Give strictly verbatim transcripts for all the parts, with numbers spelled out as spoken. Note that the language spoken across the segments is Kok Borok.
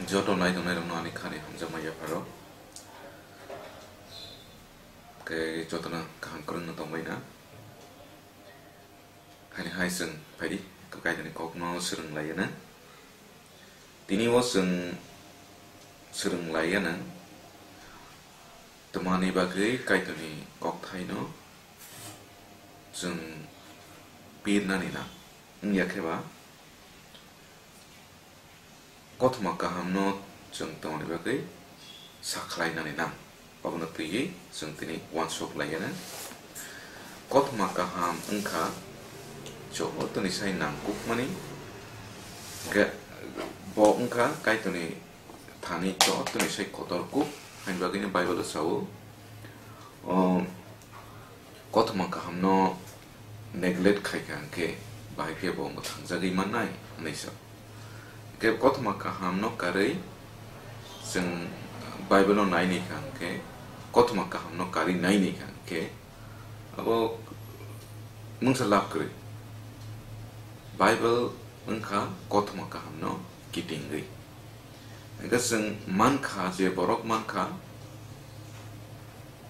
Joto nai tongnai rokno ani khani hamjakma yapharo. Khe jotono kaham kwrwngno tongbaina. Hani hai chwng phaidi, Kaitorni kokno swrwng laiyana. Tini o chwng swrwng laiyana. Twmani bagwi Kaitorni kokthaino chwng pirnani nang. Wngya khe ba, kothoma kahamno chwng tongni bagwi sakhlainani nang. Obono twiwi chwng tini uansuk laiyana. Kothoma kaham wngkha joto ni sai nangkukmani. Ge-, bo wngkha Kaitorni thani joto ni sai kotor kuk. Haini bagwino Bible o sao, o, kothoma kahamno neglect khaikha hwnkhe, bahai khe bo mwthangjagwi mannai hwnwi sa. Hwnkhe kothoma kahamno karwi chwng Bible-o nainai kha hwnkhe, kothoma kahamno karwi nainai kha hwnkhe, abo mungsa lab kwrwi. Bible wngkha kothoma kahamno kitingwi. Hwnkhe chwng mankha, je borok mankha,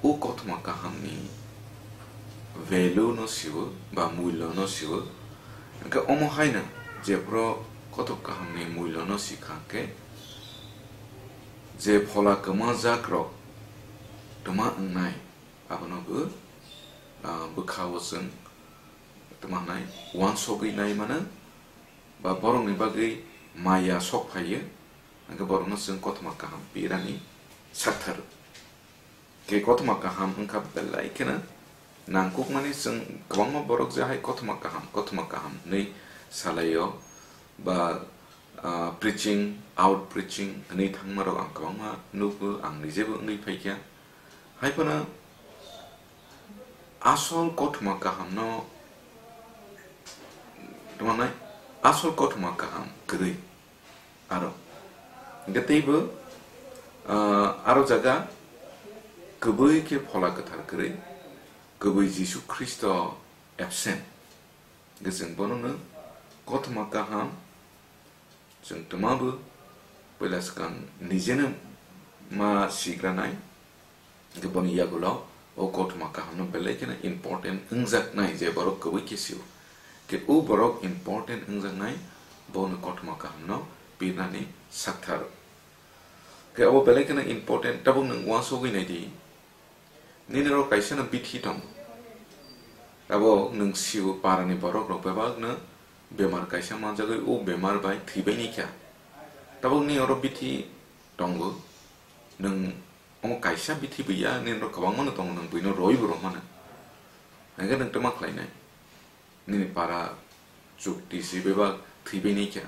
o kothoma kahamni value no sio ba mulyo no sio. Hwnkhe omo haino jephru kothoma kahamni mulyo no sikha hwnkhe, je phola kwmajak rok twma wngnai, abono bo, ah, bwkha o chwng twma wngnai, uansugwi nai mano, ba borokni bagwi maya sok phaio, hwnkhe borokno chwng kothoma kaham pirani saktharo. Khe kothoma kaham wngkha belai kheno nangkukmani, chwng kwbangma borok je hai kothoma kaham, kothoma kaham hwnwi salaio, ba, ah, preaching, out preaching hwnwi thangmarok ang kwbangma nukgo, ang nijebo wngwi phaikha. Hai phano asol kothoma kahamno, tongmani asol kothoma kaham kwrwi aro. Hwnkhe teibo, ah, aro jaga kwbwi khe phola kwthar kwrwi, kwbwi Jisu Khristo absent. Hwnkhe chwng bonono kothoma kaham, chwng twmabo puila swkang nijeno ma sigranai. Hwnkhe boni yagulo o kothoma kahamno belai kheno important wngjaknai, je borok kwbwi khe sio. Khe o borok important wngjaknai, bono kothoma kahamno pirnani saktharo. Khe abo belai kheno important, tabuk nwng uansugwi naidi. Nini oro kaisa no bithi tongo. Abo nwng sio, parani borok rok bebak no bemar kaisa manjagwi o bemar bai thwibaini kha. Tabuk ni oro bithi tongo. Nwng omo kaisa bithi buya, nini oro kwbangma no tongo, nwng buino roi bo rwmano. Hwnkhe nwng tama khlainai? Nini para chukti si bebak thwibaini kha.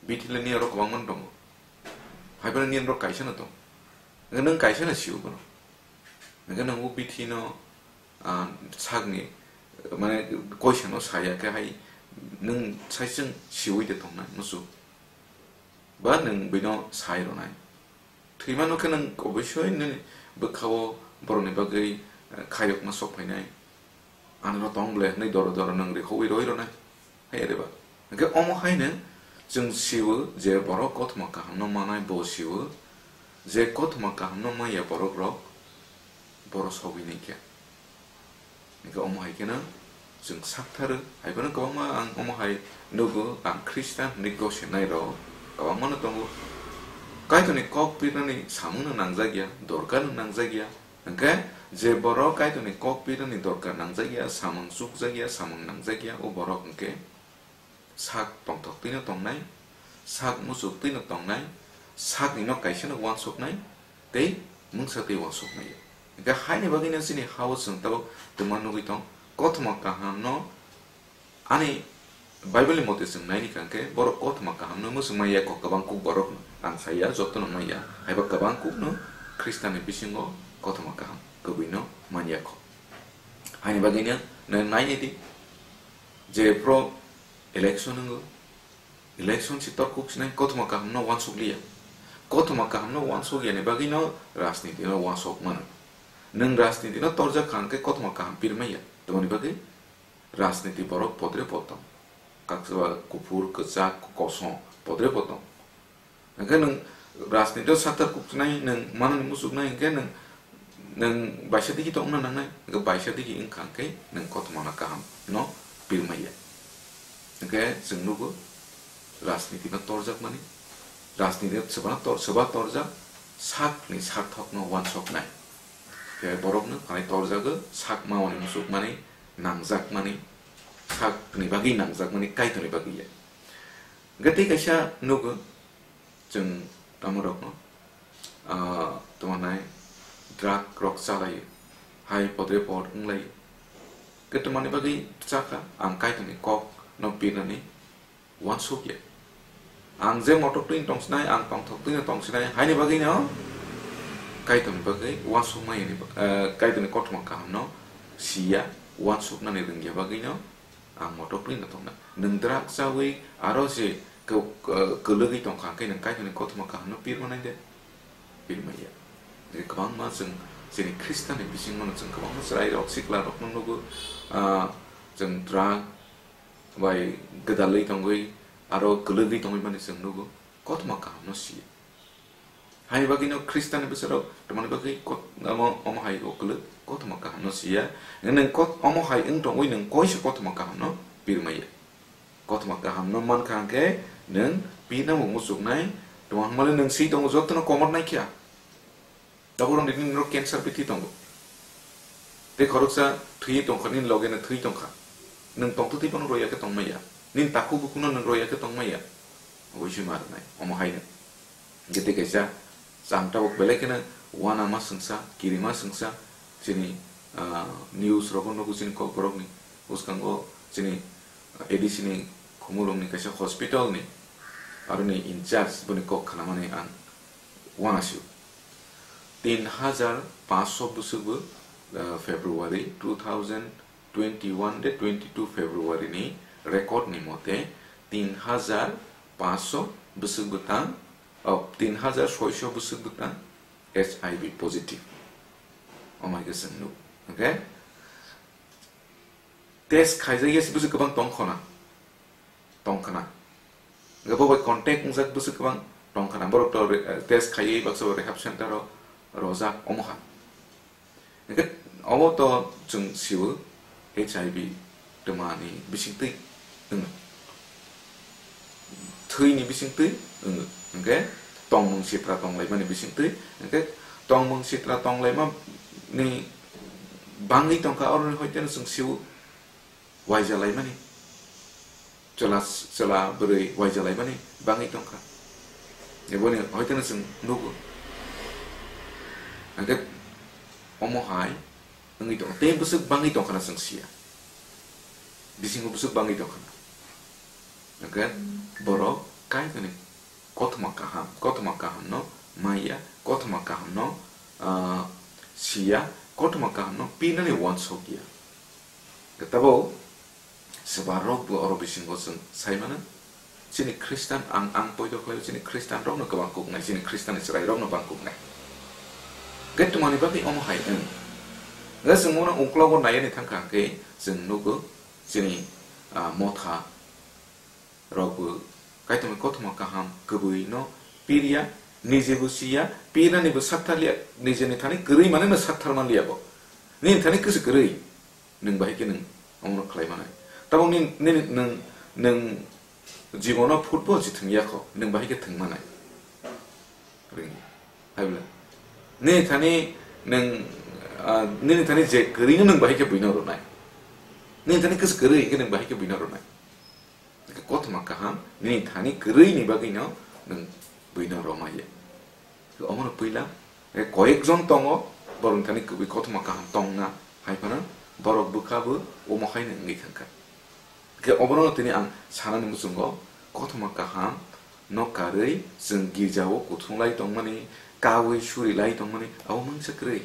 Bithi le nini oro kwbangma no tongo. Hai phano nini oro kaisa no tongo. Hwnkhe nwng kaisa no sio bono. Hwnkhe nwng o bithi no, ah, sakni, mane, koisa no saya khe hai nwng sai chwng siwi de tongnai musu. Ba nwng buino sai rwnai. Thwimano khe nwng obosoi nini bwkha-o borokni bagwi, eh, khayokma sok phainai. Anoro tong ble hwnwi doro doro nwng rihogwi roi rwnai. Hai reba. Hwnkhe omo haino chwng sio je borok kothoma kahamno manai, bo sio je kothoma kahamno manya borok rok borok sogwi nai khe. Hwnkhe omo hai kheno chwng saktharo, hai phano kwbangma ang omo hai nugo, ang Khristan hwnwi gosenai rok kwbangma no tongo. Kaitorni kok pirnani samung no nangjak ya, dorkar no nangjak ya. Hwnkhe je borok Kaitorni kok pirnani dorkar nangjak ya, samung chukjak ya, samung nangjak ya, o borok hwnkhe sak tongthok twino tongnai, sak muchuk twino tongnai, sakni no kaisa no uansuknai, tei mungsa twi uansuknai. Hwnkhe haini bagwino chini ha-o chwng tabuk twma nugwi tong, kothoma kaham no, ani Bible ni mote chwng naini kha hwnkhe borok kothoma kaham no muchungma ya kok kwbang kuk borok no. Ang saya joto no manya, haiba kwbang kuk no Khristan ni bisingo kothoma kaham kwbwi no manya kho. Haini bagwino nwng naini di je pro election wngo, election si torkuk sinai kothoma kaham no uansuk liya. Kothoma kaham no uansuk yani bagwi no rajniti no uansuk mano. Nwng rajniti no torjak kha hwnkhe kothoma kaham pirmaya. Tamoni bagwi rajniti borok podre potong. Kaksa kuphur, kwchak, kosom podre potong. Hwnkhe nwng rajniti o satar kuknai, nwng manani muchuknai hwnkhe nwng, nwng baisa digi tongna nangnai, hwnkhe baisa digi wngkha hwnkhe nwng kothoma kaham no pirmaya. Hwnkhe chwng nugo rajniti no torjakmani, rajniti no swbano tor-, swba torjak, sakni sarthok no uansuknai. Hwnkhe borok no phalai torjago, sak mamani muchukmani, nangjakmani, sakni bagwi nangjakmani, Kaitorni bagwi ya. Hwnkhe tei kaisa nugo, chwng tamo rokno, ah, tamo nai drug rok chalaio, hai podre pod wnglaio. Hwnkhe tamo ni bagwi chakha, ang Kaitorni kok no pirnani uansukya. Ang je motok twi tongsinai, ang tongthok twi tongsinai, haini bagwi no Kaitorni bagwi uansukmaya ni ba-, eh, Kaitorni kothoma kaham no siya, uansuknani rwngya bagwi no ang motok twi no tongna. Nwng drug chawi aro se kw-, kw-, kwlwgwi tongkha, hwnkhe nwng Kaitorni kothoma kaham no pirmanai de? Pirmaya. Je kwbangma chwng chini Khristanni bisingo no chwng kwbangma chwrai rok, sikla rok no nugo, ah, chwng drug bai gwdalwi tongwi aro kwlwgwi tongwi mani chwng nugo, kothoma kaham no siya. Haini bagwi no Khristanni bwsarok tamoni bagwi kot-, omo, omo hai o kwlwk kothoma kaham no siya. Nwng kot-, omo hai wng tongwi nwng koisa kothoma kaham no pirmaya. Kothoma kaham no mankha hwnkhe nwng pirnabo muchuknai, tamo hwnmale nwng swi tongo jotono komor naikha. Tabuk rok nini norok cancer bithi tongo. Tei khoroksa thwi tongkha, nini loge no thwi tongkha. Nwng tongtwtwi bono roya khe tongmaya. Nini takhuk bukhukno nwng roya khe tongmaya. Obo se ma rwnai, omo haino. Hwnkhe tei kaisa chang tabuk belai kheno uanama swngsa, kirima swngsa, chini, ah, news rogo nugo chini kokborokni bwskango chini, ah, A D C ni Khumulwngni kaisa hospital ni aroni in charge boni kok khnamani ang uanasio. Tin hajar panchsho bwswkbo, ah, February two thousand twenty-one de twenty-two February ni record ni mote tin hajar panchsho bwswk bwtang, oh, tin hajar soisho bwswk bwtang H I V positive. Omo hai khe chwng nuk. Hwnkhe test khaijak ya se bwswk kwbang tong khona. Tong khna. Hwnkhe bo bai contact wngjak bwswk kwbang tong khna. Borok to re-, test khaiwi baksa bo rehab center o rojak omo ha. Hwnkhe omo to chwng sio H I V twmani bisingtwi wng. Thwini bisingtwi wng. Hwnkhe tongmung sitra tonglaimani bisingtwi. Hwnkhe tongmung sitra tonglaima ni bangwi tongkha, oroni hoiteno chwng sio waijalaimani, chwla, chwla bwrwi waijalaimani bangwi tongkha. Eboni hoiteno chwng nugo. Hwnkhe omo hai wngwi tongkha. Tei bwswk bangwi tongkha na chwng siya. Bisingo bwswk bangwi tongkha na. Hwnkhe borok Kaitorni kothoma kaham, kothoma kaham no maya, kothoma kaham no, ah, siya, kothoma kaham no pinani uansukya. Tabuk swbar rok bo oro bisingo chwng sai mano. Chini Khristan ang, ang poito khlaio, chini Khristan rokno kwbang kuknai, chini Khristan ni chwrai rokno bang kuknai. Hwnkhe twmani bagwi omo hai wng. Hwnkhe chwng bono uklogo naiani thangkha hwnkhe chwng nugo chini, ah, motha rokbo Kaitorni kothoma kaham kwbwi no pirya, nije bo siya, pirnani bo saktharliya, nijeni thani kwrwi mane no saktharmanliya bo. Nini thani kwswk kwrwi, nwng bahai khe nwng omono khlai manai. Tabuk nini, nini, nwng, nwng jibono football se thwngya kho, nwng bahai khe thwng manai. Ringya. Hai bwle. Nini thani nwng, ah, nini thani je kwrwi no nwng bahai khe buino rwnai. Nini thani kwswk kwrwi khe nwng bahai khe buino rwnai. Kothoma kaham, nini thani kwrwi ni bagwi no nwng buino rwmaya. Omono puila, eh, koyek jon tongo, borok thani kwbwi kothoma kaham tongna, hai phano borok bwkha bo omo hai no wngwi thangkha. Khe obono tini ang sanani muchungo, kothoma kaham no karwi chwng girjao kuthung lai tongmani, kaui suri lai tongmani, abo mungsa kwrwi.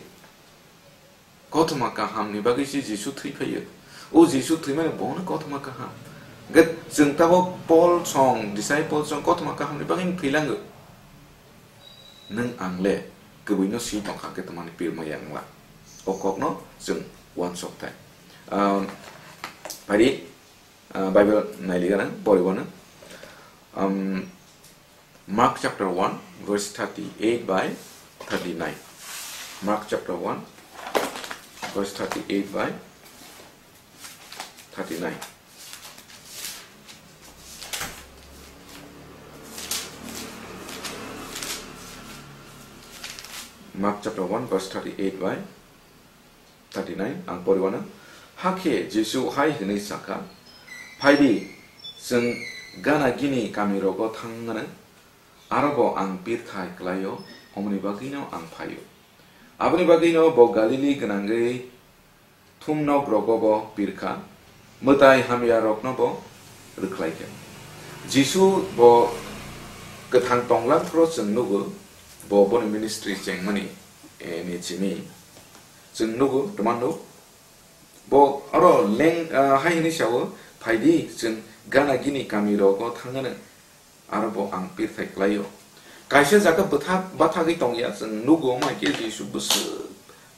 Kothoma kahamni bagwi se Jisu thwi phaio. O Jisu thwimani bono kothoma kaham. Hwnkhe chwng tabuk Paul song, disciple song kothoma kahamni bagwi thwilango. Nwng ang le kwbwino si tongkha khe twmani pirma yang wngla. O kokno chwng uansuk thai. Um, phari, uh, Bible nailiga nang, poribo nang. Um, Mark chapter one, verse thirty-eight by thirty-nine. Mark chapter one, verse thirty-eight by thirty-nine. Mark chapter one, verse thirty-eight by thirty-nine, ang poriwano. Hakhe Jisu hai hwnwi sakha, "Phaidi, chwng gana gini kamirogo thangmano, arobo ang birthai klaio, omoni bagwino ang phaio." Aboni bagwino bo Galili gwnangwi thumnokrogobo pirkha, mwtai hamyaroknobo rwkhlaikha. Jisu bo kwthang tonglang phuru chwng nugo, bo boni ministry chengmani, eh, ni simi chwng nugo, twmano. Bo oro leng, ah, hai hwnwi sao, "Phaidi, chwng gana gini kamirogo thangano, arobo ang birthai klaio." Kaisa jaga bwthak, bathagwi tongya, chwng nugo, omo hai khe Jisu bwswk,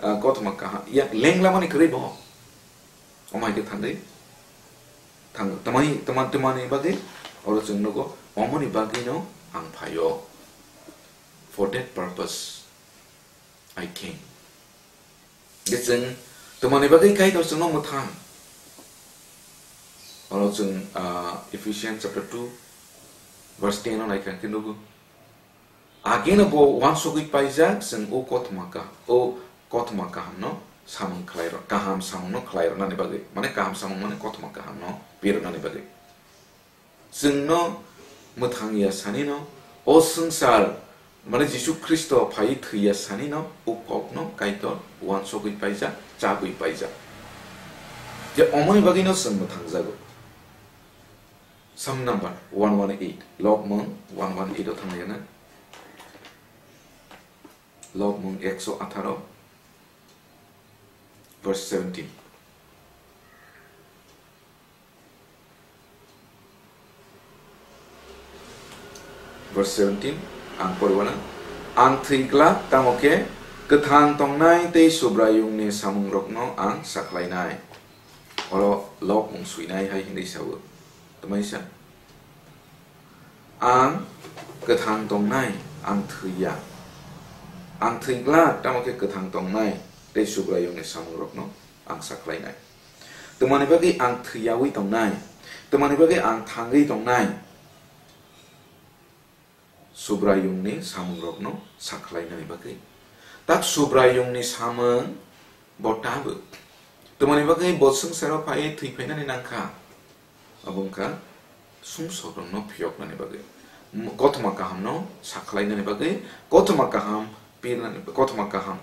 ah, kothoma kaham, ya lenglamani kwrwi bo. Omo hai khe thangwi thango. Tamani, tama-, tamani bagwi oro chwng nugo, "Omoni bagwino ang phaio. For that purpose I came." Hwnkhe chwng tamani bagwi Kaitor chwngno mwthang? Oro chwng, ah, Ephesians chapter two, verse ten o naikha hwnkhe nugo. Ageno bo uansugwi paijak, chwng o kothoma ka-, o kothoma kahamno samung khlai rw-, kaham samungno khlai rwnani bagwi, mane kaham samung mane kothoma kahamno pirwnani bagwi. Chwngno mwthangya sanino, o swngchar, mane Jisu Khristo phaiwi thwiya sanino, o kokno Kaitor uansugwi paijak, chabwi paijak. Je omoni bagwino chwng mwthangjago. Psalm number one one eight, Lobmung one one eight o thanglaiyana. Lobmung ekso atharo, verse seventeen. Verse seventeen, ang poriwana. Ang thwi glak, tamo khe kwthang tongnai tei Subraiyungni samungrokno ang sakhlainai. Oro Lobmung swinai hai hwnwi sao. Twmaisa. Ang kwthang tongnai, ang thwiya. Ang thwi glak, tamo khe kwthang tongnai tei Subraiyungni samungrokno ang sakhlainai. Twmani bagwi ang thwiyawi tongnai, twmani bagwi ang thangwi tongnai, Subraiyungni samungrokno sakhlainani bagwi. Tak Subraiyungni samung bo tabuk. Twmani bagwi bo swngcharo phaiwi thwi phainani nangkha. Abo wngkha sumsokrokno phiyoknani bagwi. M-, kothoma kahamno sakhlainani bagwi, kothoma kaham pirnani, kothoma kaham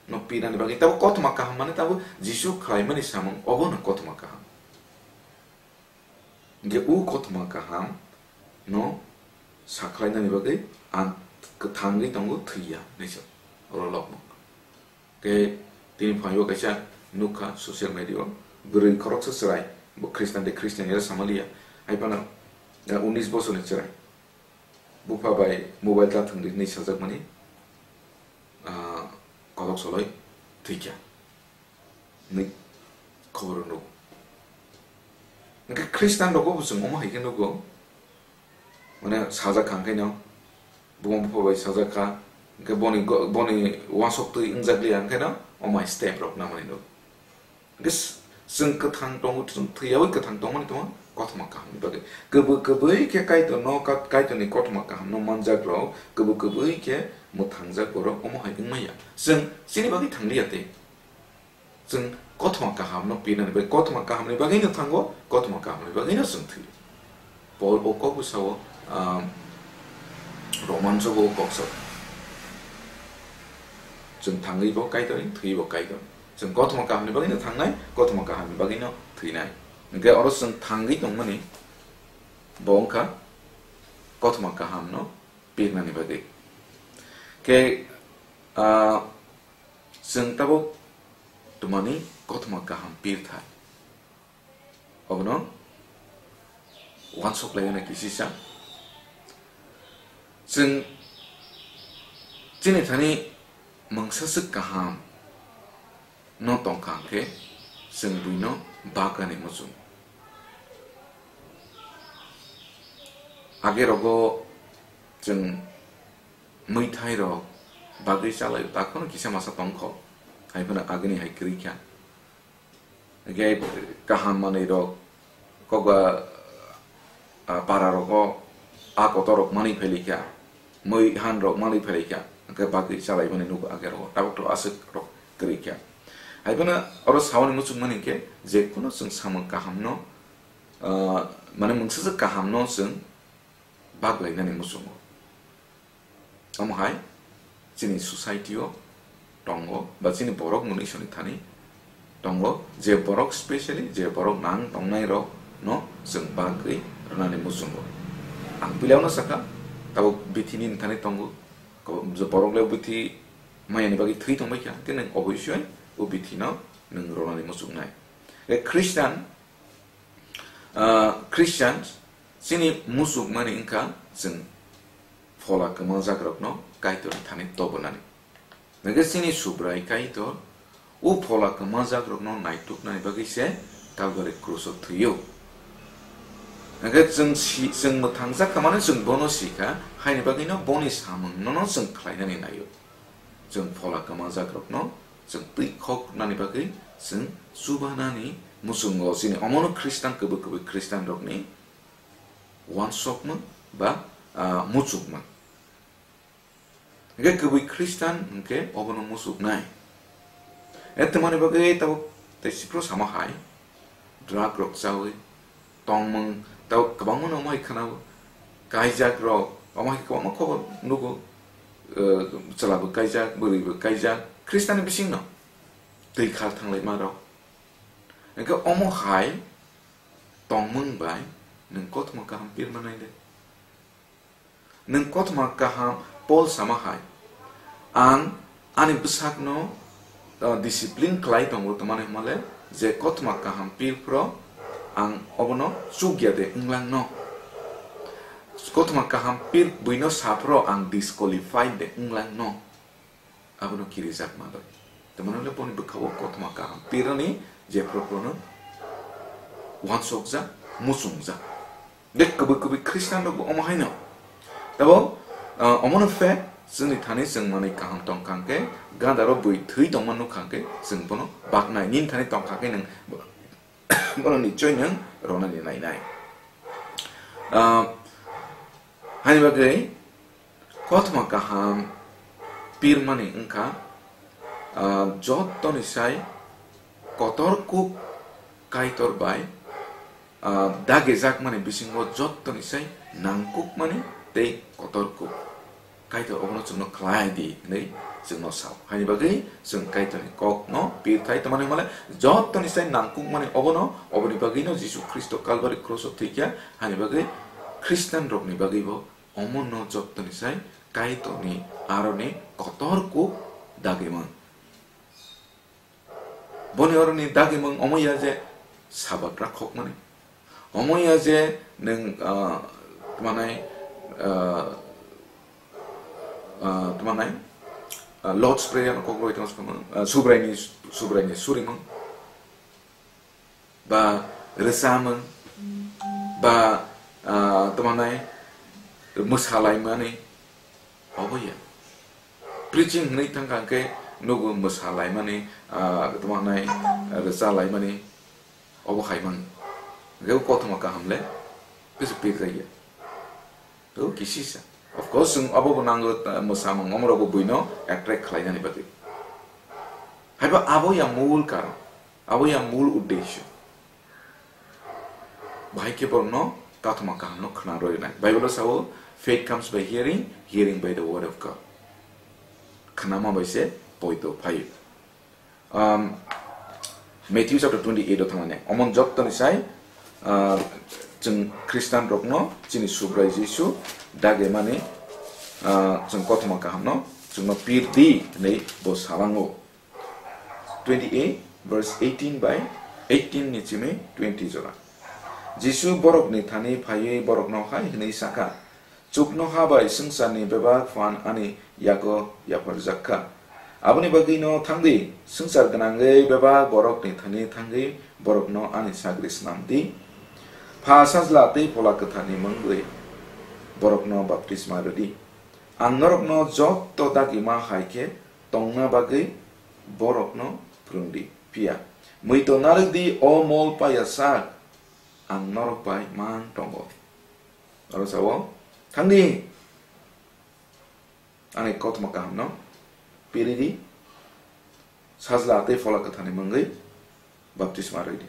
no pirnani bagwi. Tabo kothoma kaham mane tabo Jisu khlaimani samung, obono kothoma kaham. Hingke o kothoma kaham no sakhlainani bagwi ang kwthangwi tongo, thwiya, hinwi sa oro Lobmung. Tei tini phaio kaisa nukha social media o, bwrwi khoroksa chwrai, bo Khristan de Khristian ya samaliya, hai phano, da unis bosorni chwrai. Bupha bai mobile ta thwngdi hinwi sajakmani, ah, kolok soloi thwikha hinwi khoboro nugo. Hwnkhe Khristan rokbo bo chwng omo hai khe nugo, mane sajak kha hwnkhe no, buma bupha bai sajak kha, hwnkhe boni go-, boni uansuk twi wngjak liya hwnkhe no, omo hai step rok namani nugo. Hwnkhe s-, chwng kwthang tongo, chwng thwiyawi kwthang tongmani tongo kothoma kahamni bagwi. Kwbwi, kwbwi khe Kaitorno, Ka-, Kaitorni kothoma kahamno manjak rok, kwbwi, kwbwi khe mwthangjak borok omo hai wngmaya. Chwng chini bagwi thangliya tei. Chwng kothoma kahamno pirnani bagwi, kothoma kahamni bagwino thango, kothoma kahamni bagwino chwng thwi. Paul o kok bwsao, ah, Roman sobo o kok sao. Chwng thangwi bo Kaitorni, thwi bo Kaitorni. Chwng kothoma kahamni bagwino thangnai, kothoma kahamni bagwino thwinai. Hwnkhe oro chwng thangwi tongmani bo wngkha kothoma kahamno pirnani bagwi. Khe, ah, chwng tabuk twmani kothoma kaham pirthai. Obono uansuk laina kisisa. Chwng chini thani mungsa swk kaham no tongkha hwnkhe chwng buino bagani muchung. Age rogo Chwng mwithai rok bagwi chalai takhwno kisa masa tongkho, hai phano agini hai kwrwi kha. Hwnkhe kaham manwi rok kokba, ah, para rogo a kotor rok manwi phailikha, mwi han rok manwi phailikha, hwnkhe bagwi chalai mani nugo age rogo, tabuk to aswk rok kwrwi kha. Hai phano oro sawani muchung mani hwnkhe je kuno chwng samung kaham no, ah, mane mungsajak kaham no chwng bak lainani muchungo. Omo hai chini society o tongo, ba chini borok mwnwi soni thani tongo, je borok specially je borok nang tongnai rok no chwng bagwi rwnani muchungo. Ang puila no sakha, tabuk bithi ni thani tongo, ko-, je borok le bithi maya ni bagwi thwi tongbai kha, hwnkhe nwng oboisoi o bithi no nwng rwnani muchungnai. E Christian, ah, Christian chini muchukmani wngkha chwng phola kwmajakrokno Kaitorni thani tobonani. Hwnkhe chini Subrai Kaitor o phola kwmajakrokno naituknani bagwi se Kalbari kruso thwio. Hwnkhe chwng si-, chwng mwthangjak kha mani chwng bono si kha, haini bagwino boni samungno no chwng khlainani naio. Chwng phola kwmajakrokno chwng twi khoknani bagwi chwng chubanani muchungo chini omono Khristan kwbwi kwbwi Khristanrokni uansukmung ba, ah, muchukmung. Hwnkhe kwbwi Khristan hwnkhe obono muchuknai. E twmani bagwi tabuk tei sipro sama hai, drug rok chawi tongmung tabuk kwbangma no omo hai khwnao. Kaijak rok omo hai kwbangma khobor nugo, eh, chwla bo kaijak, bwrwi bo kaijak, Khristanni bisingno twi khar thanglaima rok. Hwnkhe omo hai tongmung bai nwng kothoma kaham pirma nai de? Nwng kothoma kaham Paul sama hai, "Ang ani bwsakno, uh, discipline khlai tongo, twmani hwnmale je kothoma kaham pir phro ang obono chukya de wnglang no? Kothoma kaham pir buino sa phro ang disqualified de wnglang no?" Abono kirijak manwi. Tamani hwnle boni bwkha-o kothoma kaham pirani jephru phruno uansukjak, muchungjak. De kwbwi kwbwi Khristanrokbo omo haino. Tabo, ah, omono phe chwngni thani chwng manwi kaham tongkha hwnkhe, gadaro bui thwi tongma nukha hwnkhe chwng bono baknai. Nini thani tongkha khe nwng bono nichoi nwng ronani nainai. Ah, haini bagwi kothoma kaham pirmani wngkha, ah, jottoni sai kotor kuk Kaitor bai, ah, dagijakmani bisingo jottoni sai nangkukmani tei kotor kuk. Kaitor obono chwngno khlai di hwnwi chwngno sao. Haini bagwi chwng Kaitorni kokno pirthai tongmani hwnmale jottoni sai nangkukmani obono, oboni bagwino Jisu Khristo Kalbari kruso thwikha, haini bagwi Khristanrokni bagwibo omono jottoni sai Kaitorni aroni kotor kuk dagimung. Boni oroni dagimung omo ya je Sabat rakhokmani. Omo ya je nwng, ah, tmanai, ah, ah, tmanai, ah, Lord's Prayer no kokroi tong, ah, Subraini, Subraini surimung. Ba rwchapmung. Ba, ah, tmanai mwsalaimani. Obo ya. Preaching hwnwi thangkha hwnkhe nugo mwsalaimani, ah, tamo hwnai, ah, rwchalaimani, obo hai mano. Hwnkhe o kothoma kaham le kisa pirjak ya. O kisisa. Of course, chwng obo bo nango, ah, mwsamung, omorokbo buino attract khlainani bagwi. Haiba abo ya mul karon, abo ya mul uddesyo. Bahai khe borokno kathoma kahamno khna rwinai. Bible-o sao, "Faith comes by hearing, hearing by the word of God." Khnama bai se poito phaio. Um, Matthew chapter twenty-eight o thangmani. Omon jottoni sai, uh, chwng Khristanrokno chini Subrai Jisu dagimani, uh, chwng kothoma kahamno chwngno pir di hwnwi bo salango. Twenty-eight, verse eighteen by eighteen ni simi twenty jora. Jisu borokni thani phaiwi borokno hai hwnwi sakha, "Chuknoha bai swngcharni bebak phan ani yago yapharjak kha. Aboni bagwino thang di, swngchar gwnangwi bebak borokni thani thangwi borokno ani sagri snam di." Pha, Sajla tei Phola Kwtharni mungwi. borokno baptisma rwdi. Ang norokno joto dagima hai khe tongna bagwi borokno phrwngdi. Phiya muitu narwkdi, o mol paya sak, ang norok bai mang tongo. Oro sao, thangdi, ani kothoma kahamno piridi, Sajla tei Phola Kwtharni mungwi baptisma rwdi.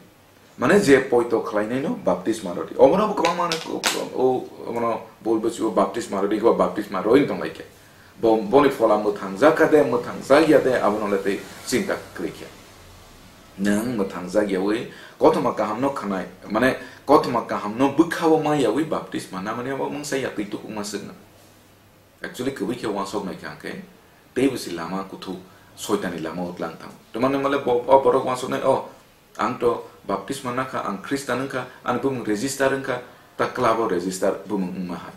Mane je poito khlainaino baptisma rwdi. Omono bo kwbangma mane ko-, o, omono bol bwsio baptisma rwdi, khe baptisma rwini tonglaikhe. Bo, boni phola mwthangjak kha de, mwthangjak ya de, abono le tei chinta kwrwi khe. Nwng mwthangjak yawi kothoma kahamno khanai, mane kothoma kahamno bwkhao ma yawi baptisma namani abo mungsa ya twi tukuma swkna. Actually, kwbwi khe uansuk nai kha hwnkhe, teibo se lama kuthuk, soitani lama o tlang thango. Twmani mole bo, o borok uansuk nai, "O, ang to baptisma nakha, ang Khristan wngkha, ani bumung register wngkha," ta club o register bumung wngma hai.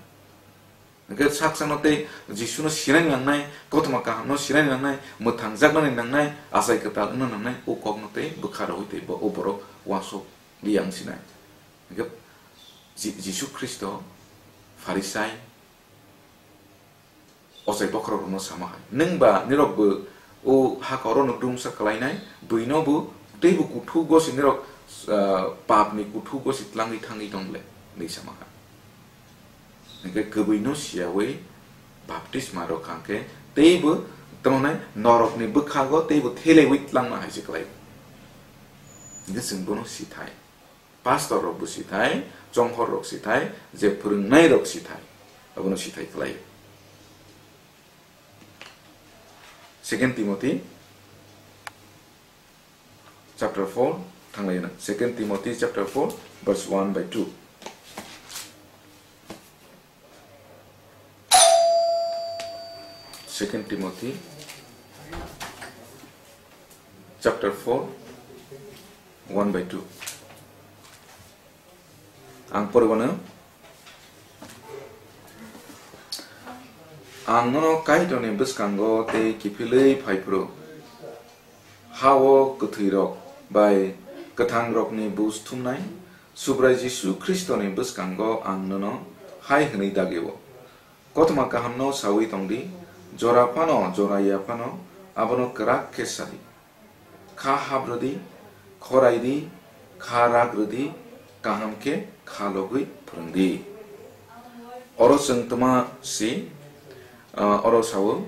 Hwnkhe sak sakno tei Jisuno sinani nangnai, kothoma kahamno sinani nangnai, mwthangjaknani nangnai, achai kwtal wngna nangnai, o kokno tei bwkha rwui tei bo, o borok uansuk liya wng sinai. Hwnkhe Ji-, Jisu Khristo Pharisai, ochai bokhorokrokno sama hai. Nwng ba nirok bo o haka oro no dumsa kwlainai, buino bo teibo kuthugo se nirok, ah, papni kuthugo se tlangwi thangwi tong le, hinwi sama hai. Hwnkhe kwbwino siyawi baptisma rok kha hwnkhe teibo tamo nai norokni bwkhago teibo thelewi tlangma hai se kwlai. Hwnkhe chwng bono sithai. Pastor rok bo sithai, chonghor rok sithai, je phwrwngnai rok sithai, abono sithai khlai. Second Timothy chapter four, thanglai na. Second Timothy chapter four, verse one by two. Second Timothy chapter four, one by two. Ang poribano, ang nono Kaitorni bwskango tei kiphilwi phai phuru, ha-o kwthwirok bai kwthangrokni buj thumnai Subrai Jisu Khristoni bwskango ang nono hai hwnwi dagio, Kothoma kahamno saui tongdi, jora phano, jora ya phano, abono kwrak khe sadi. Kha habrwdi, khoraidi, kha ragrwdi, kaham khe kha logwi phwrwngdi. Oro chwng twma si, ah, oro sao,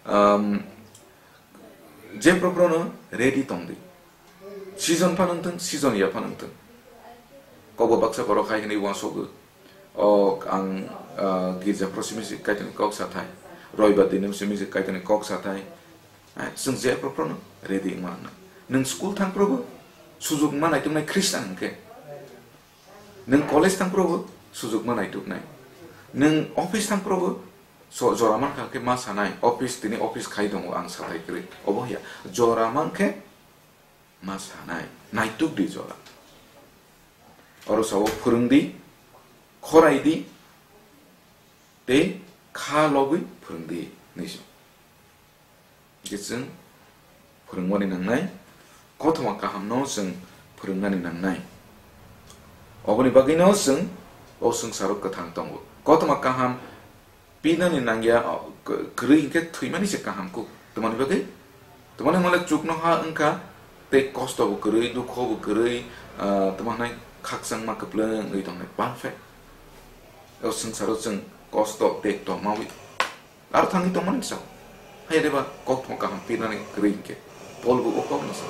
um, je proprono ready tongdi. Season phano wngthwng, season ya phano wngthwng. Kokbo baksa borok hai hwnwi uansukgo. O ang, ah, girja phoro simi se Kaitorni kok sathai. Roibar dino simi se Kaitorni kok sathai. Eh, chwng je phoro phorono ready wngma nangnai. Nwng school thang phorobo sujok ma naituknai Khristan hwnkhe. Nwng college thang phorobo sujok ma naituknai. Nwng office thang phorobo so-, jora mankha khe ma sanai. Office, tini office khai tongo ang sathai kwrwi. Obo ya. Jora mankhe ma sanai, naituk di jora. Oro sao phwrwng di, khorai di, tei kha logwi phwrwng di, hinwi se. Hwnkhe chwng phwrwngmani nangnai, kothoma kahamno chwng phwrwngnani nangnai. Oboni bagwino chwng o swngcharo kwthang tongo. Kothoma kaham Pinani nangya, o, k-, kwrwi hinkhe thwimani se kaham kuk. Tamani bagwi? Tamani hwnle chuknoha wngkha, tei kosto bo kwrwi, dukho bo kwrwi, ah, tamo hwnai khakchangma kwplwng wngwi tongnai. Perfect. O swngcharo chwng kosto tei tongmawi. Aro thangwi tongmani sa. Hai deba koktma kaham pinani kwrwi hinkhe. Paul bo o kokno sa.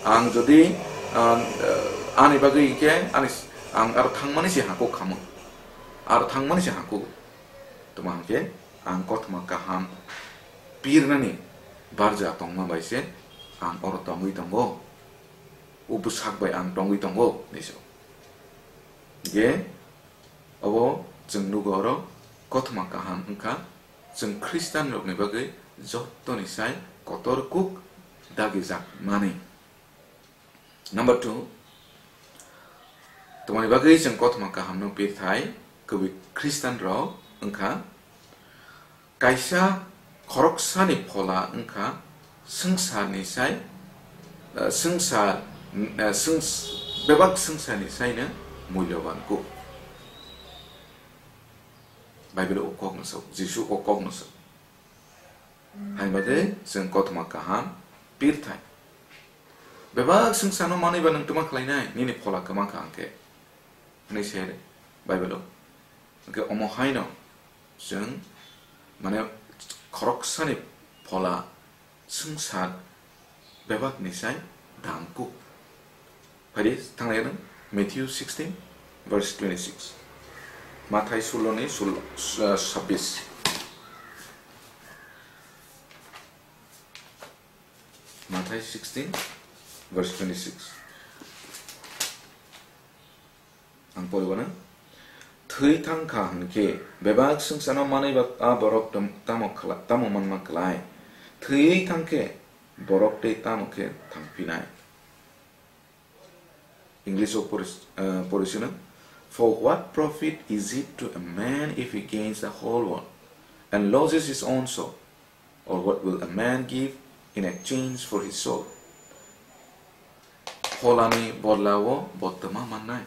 Ang jodi, ah, ani bagwi hinkhe ani s-, ang aro thangmani se hakuk khamung. Aro thangmani se hakuk. Tamo hwnkhe ang kothoma kaham pirnani barja tongma bai se ang oro tongwi tongo. O bwsak bai ang tongwi tongo, hinwi se. Hwnkhe obo chwng nugo oro kothoma kaham wngkha chwng Khristanrokni bagwi jottoni sai kotor kuk dagijak mani. Number two, tamoni bagwi chwng kothoma kahamno pirthai kwbwi Khristanrok wngkha, kaisa khoroksani phola wngkha swngcharni sai, eh, swngchar, eh, swngch-, bebak swngcharni saino mulyoban kuk. Bible o kok no sao, Jisu o kok no sao. Hai bagwi chwng kothoma kaham pirthai. Bebak swngcharno manwi ba nwng twma khlainai, nini phola kwma kha hwnkhe. Hwnwi se Bible o. Hwnkhe omo haino chwng, mane, khoroksani phola swngchar bebakni sai dam kuk. Phai di, thangna ya nang, Matthew sixteen, verse twenty-six. Mathai sulo ni sul-, uh, sabbish. Mathai sixteen, verse twenty-six. Ang poribo na. Thwi thang kha hwn khe bebak swngcharno manwi ba a borok tam-, tamo khla-, tamo manma klai? Thwi thang khe borok tei tamo khe thangphinai? English o poris-, eh, porisino, "For what profit is it to a man if he gains the whole world and loses his own soul? Or what will a man give in exchange for his soul?" Pholani bodlao bo twma mannai.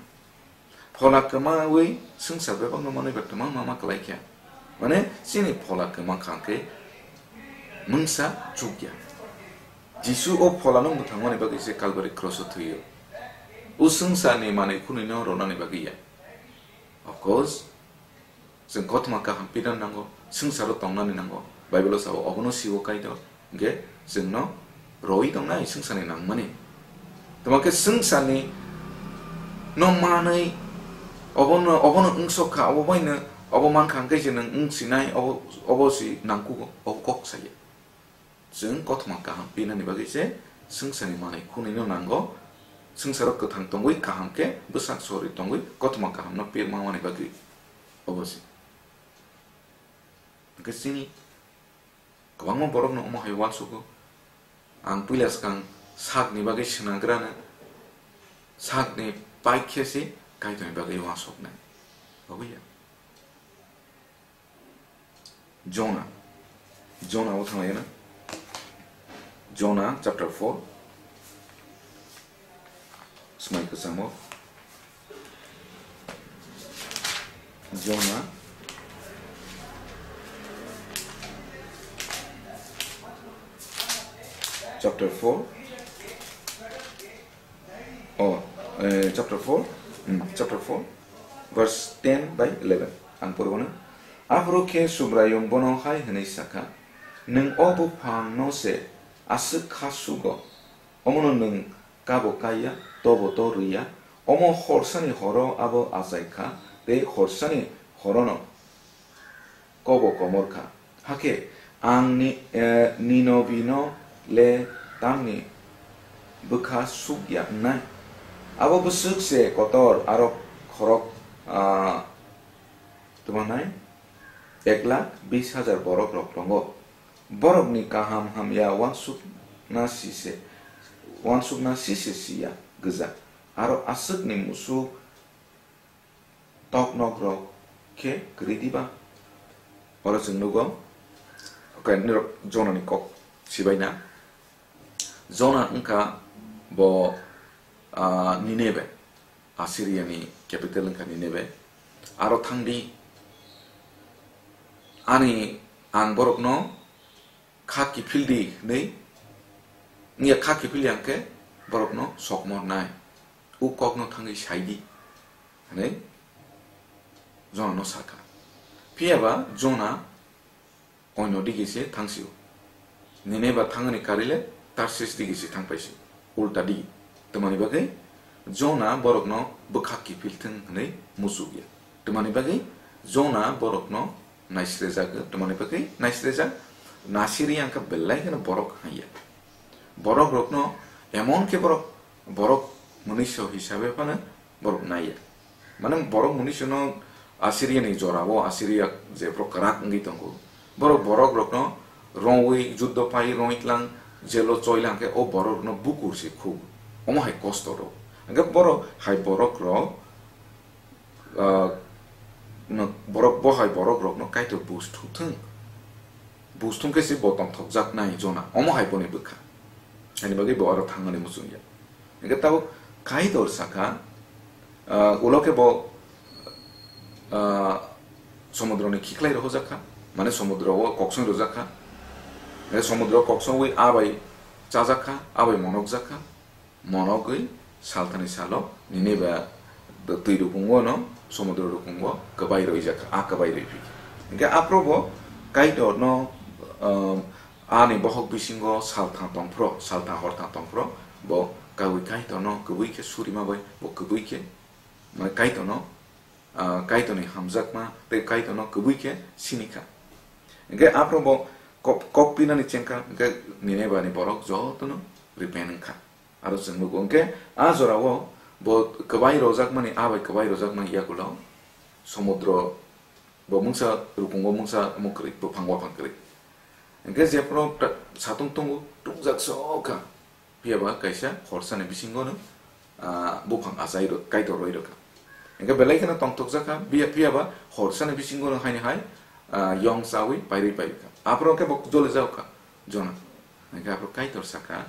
Phola kwmawi swngchar bebakno manwi ba twma mama kwlai kha. Mane, chini phola kwma kha khe mungsa chukya. Jisu o pholano mwthangmani bagwi se Calvary cross o thwio. O swngcharni manwi khunino ronani bagwi ya. Of course, chwng kothoma kaham pidon nango, swngcharo tongnani nango. Bible o sao, obono siwo Kaitor, hwnkhe chwngno roi tongnai swngcharni nangmani. Tamo khe swngcharni no manwi obono, obono wngsok kha, obo baino obo mankha hwnkhe se nwng wngsinai, obo, obo si nangkugo, obo kok saya. Chwng kothoma kaham pinani bagwi se swngcharni manwi khunino nango, swngcharo kwthang tongwi kaham khe bwsak sorwi tongwi kothoma kahamno pirma mani bagwi. Obo se. Hwnkhe chini kwbangma borokno omo hai uansugo. Ang puila swkang sakni bagwi swnagrano, sakni paikhe se Kaitorni bagwi uansuknai. Obo ya. Jona. Jona o thanglaina. Jona chapter four. Smai kwchamo. Jona chapter four. Oh, eh, chapter four, hmm, chapter four, verse ten by eleven. Ang porwano. Aphuru khe Subraiyung bono hai hwnwi sakha, "Nwng o buphangno se aswk kha sugo, omono nwng kabo kaiya, tobo to rwya, omo horsani horo abo achai kha, tei horsani horono kobo komor kha. Hakhe ang ni, eh, Ninobino le tamni bwkha suk ya wngnai? Abo bwswk se kotor aro khorok, ah, twmanai ek lakh bis hajar borok rok tongo. Borokni kaham hamya uansukna sise, uansukna sise siya gwja, aro aswkni musuk toknokrok khe kwrwi diba?" Oro chwng nugo, okay, nirok Jonani kok sibaina. Jona wngkha bo, ah, Ninebe, Assyria ni capital wngkha Ninebe. Aro thangdi, ani ang borokno kha kiphil di hwnwi, wngya kha kiphil ya hwnkhe borokno sokmornai, o kokno thangwi sai di hwnwi Jonano sakha. Phiya ba Jona oino digi se thangsio. Nineba thangani karile Tarsis digi se thangpaisio. Ulta digi. Tamani bagwi Jona borokno bwkha kiphil thwng hwnwi muchukya. Tamani bagwi Jona borokno naisrejago, tamani bagwi naisrejak, nasiri ang kha belai kheno borok haiya. Borok rokno emon khe borok, borok mwnwiso hisabe phano borok naiya. Mane borok mwnwisono Assyria ni jorao, Assyria je borok kwrak wngwi tongo, borok, borok rokno rongwi, juddo pai rongwi tlang, jelo choilang khe o borok rokno bukur se khuk, omo hai kosto rok. Hwnkhe borok hai borok rok, ah, no, borok bo hai borok rokno Kaitor bus thuk thung. Bus thung khe se bo tongthokjak nai Jona. Omo hai boni bwkha. Ani bagwi bo aro thangmani muchungya. Hwnkhe tabuk Kaitor sakha, ah, ulo khe bo, ah, Somudroni khiklai rohorjak kha, mane somudro o koksong rwjak kha. Hingke somudro koksongwi abai chajak kha, abai monokjak kha. Monogwi salthani salo Nineba twi rukungo no, somudro rukungo kwbai roijak kha, a kwbai roi phi. Hingke aphuru bo Kaitor no, um, ani bohok bisingo salthang tongphro, salthang horthang tongphro, bo kawi Kaitor no kwbwi khe surima bai, bo kwbwi khe, mane Kaitor no, ah, Kaitorni hamjakma tei Kaitorno kwbwi khe sini kha. Hingke aphuru bo kok, kok pinani chengkha, hingke Ninebani borok jotono repent wngkha. Aro chwng nugo, hingke a jorao bo kwbai rojakmani, a bai kwbai rojakmani yagulo somudro bo mungsa rukungo mungsa omo kwrwi, buphang waphang kwrwi. Hingke jephuru ta-, satung tongo, tungjak sok kha. Phiya ba kaisa horsani bisingo no, ah, buphang achai rw-, Kaitor roi rwkha. Hingke belai kheno tongthokjak kha, biya-, phiya ba horsani bisingo no haini hai, ah, yong chawi pairwi pairwkha. Aphuru khe bo jole jao kha, Jona. Hingke aphuru Kaitor sakha,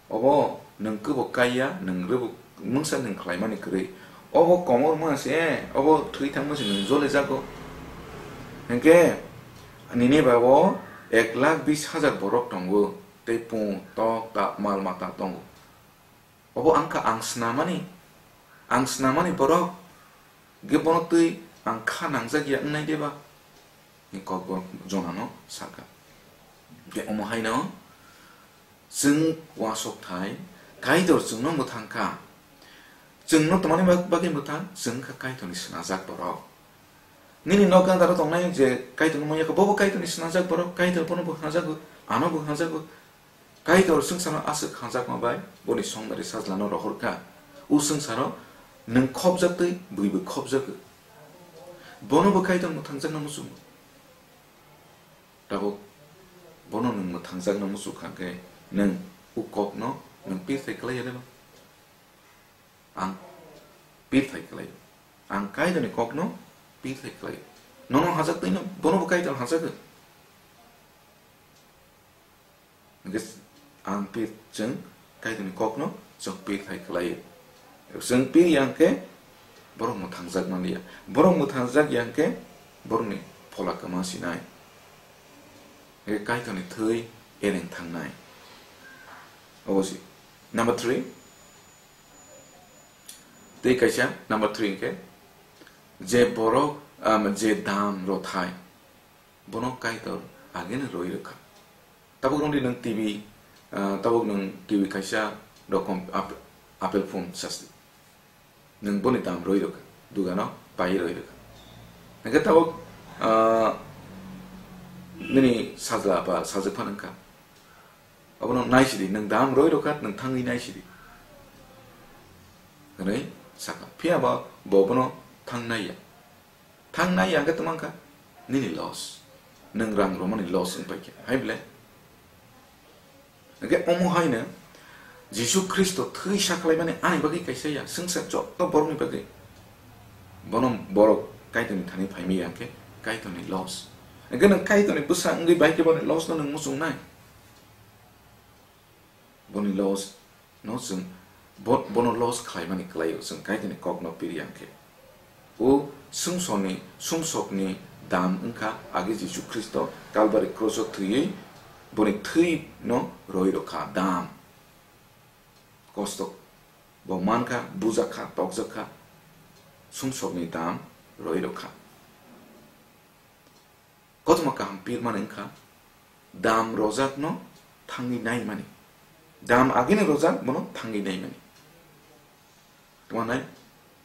"Obo nwng kwbo kaiya, nwng rwbw mungsa nwng khlaimani kwrwi. Obo komor ma se, obo thwi thangma se nwng jole jago." Hingke Nineba o ek lakh bis hajar borok tongo. Tei pung, tok, ta-, mal mata tongo. Obo wngkha ang snamani, ang snamani borok, ge bono twi ang kha nangjak ya wngnai deba? Ni kok bo Jonano sakha. Ge omo haino chwng uansuk thai, Kaitor chwngno mwthang kha. Chwngno tongmani bag-, bagwi mwthang, chwng kha Kaitorni snajak borok. Nini nok gandaro tongnai je Kaitorno manya kha, bobo Kaitorni snajak borok, Kaitor bono bo hwnjago, ano bo hwnjago. Kaitor swngcharno aswk hwnjakma bai boni songdari sajlano rohor kha. O swngcharo nwng khopjak twi bwibo khopjago. Bono bo Kaitor mwthangjakna muchungo. Tabuk bono nwng mwthangjakna muchung kha khe nwng o kokno nwng pirthai kwlai ya de ba? Ang pirthai kwlaio. Ang Kaitorni kokno pirthai kwlaio. Nono hwnjak twino bono bo Kaitor hwnjago. Hwnkhe ang pir-, chwng Kaitorni kokno chwng pirthai kwlaio. Chwng pir ya hwnkhe borok mwthangjak manliya. Borok mwthangjak ya hwnkhe borokni phola kwma sinai. Hwnkhe Kaitorni thwi ereng thangnai. Obo si. Number three. Tei kaisa number three hwnkhe, je borok, um, je dam rothai, bono Kaitor ageno rwi rwkha. Tabuk nwng di nwng T V, uh, tabuk nwng T V kaisa rokom ap-, Apple phone sasti. Nwng boni dam rwi rwkha, dugano pai rwi rwkha. Hwnkhe tabuk, uh, nini sajla ba sajwk phano wngkha. Obono naisidi, nwng dam roi rokha, nwng thangwi naisidi. Hwnwi sakha. Phiya ba bo bono thang naiya. Thang naiya hwnkhe tongmangkha nini loss. Nwng rang romani loss wngpaikha. Hai bwle? Hwnkhe omo haino Jisu Khristo thwi sakhlaimani ani bagwi kaisa ya, swngchar jotto borokni bagwi. Bono borok Kaitorni thani phaimaya hwnkhe Kaitorni loss. Hwnkhe nwng Kaitorni bwsa wngwi bai khe boni loss no nwng muchungnai? Boni loss no chwng bo-, bono loss khlaimani kwlaio chwng Kaitorni kokno piri ya hwnkhe. O sumsokni, sumsokni dam wngkha age Jisu Khristo Kalbari kroso thwiwi boni thwi no roi rokha dam. Kosto bo mankha, bujakha, tokjakha, sumsokni dam roi rokha. Kothoma kaham pirmani wngkha, dam rojakno thangwi naimani. Dam agini rojak bono thangwi naimani. Tongmanai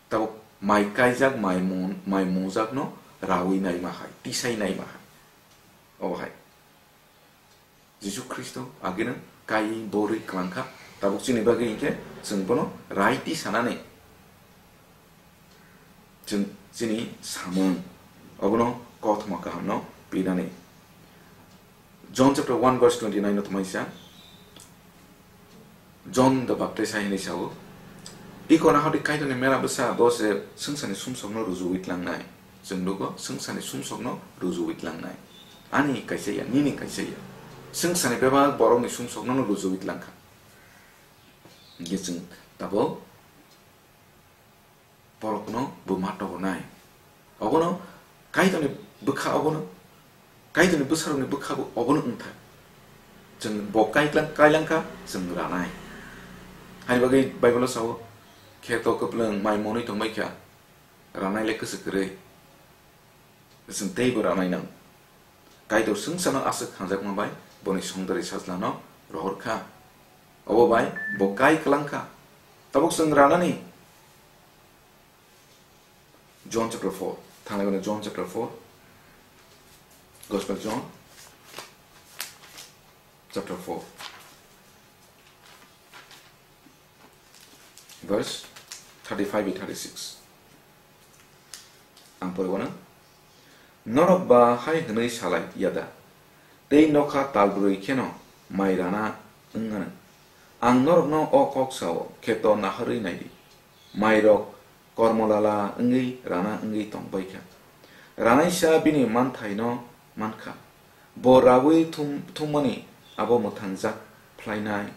tabuk mai kaijak, mai mun-, mai mujakno rawi naima hai, tisai naima hai. Obo hai. Jisu Khristo ageno kaiwi borwi kwlangkha, tabuk chini bagwi hinkhe chwng bono rai tisanani chwng chini samung obono kothoma kahamno pinani. John chapter one verse twenty nine no tongmani sa. John the Baptist hai hwnwi sao, "Iko nahardi Kaitorni mera bwsa bo se swngcharni sumsokno rujuwi tlangnai." Chwng nugo, swngcharni sumsokno rujuwi tlangnai. Ani kaisa ya, nini kaisa ya. Swngcharni bebak borokni sumsokno no rujuwi tlangkha. Hingke chwng tabuk borokno bo ma tobonai. Obono Kaitorni bwkha obono, Kaitorni bwsarokni bwkha bo obono wngthai. Chwng bo kaitlang-, kailangkha, chwng ranai. Haini bagwi Bible-o sao, "Kheto kwplwng mai monwi tongbaikha, ranai le kwswk kwrwi." Chwng teibo ranai nang. Kaitor swngcharno aswk hamjakma bai boni songdari sajlano rohor kha. Obo bai bo kai kwlang kha. Tabuk chwng ranani John chapter four. Thangnaimano John chapter four. Gospel John chapter four. Verse thirty-five bai thirty-six. Ang pore wano. Norok ba hai hwnwi salai ya da? Tei nokha talbrwi kheno mai rana wng anw. Ang norokno o kok sao, kheto naharwi nai di. Mairok kormolala wngwi rana wngwi tong bai kha. Ranaisa bini manthaino man kha. Bo raui thum-, thummani abo mwthangjak phlainai,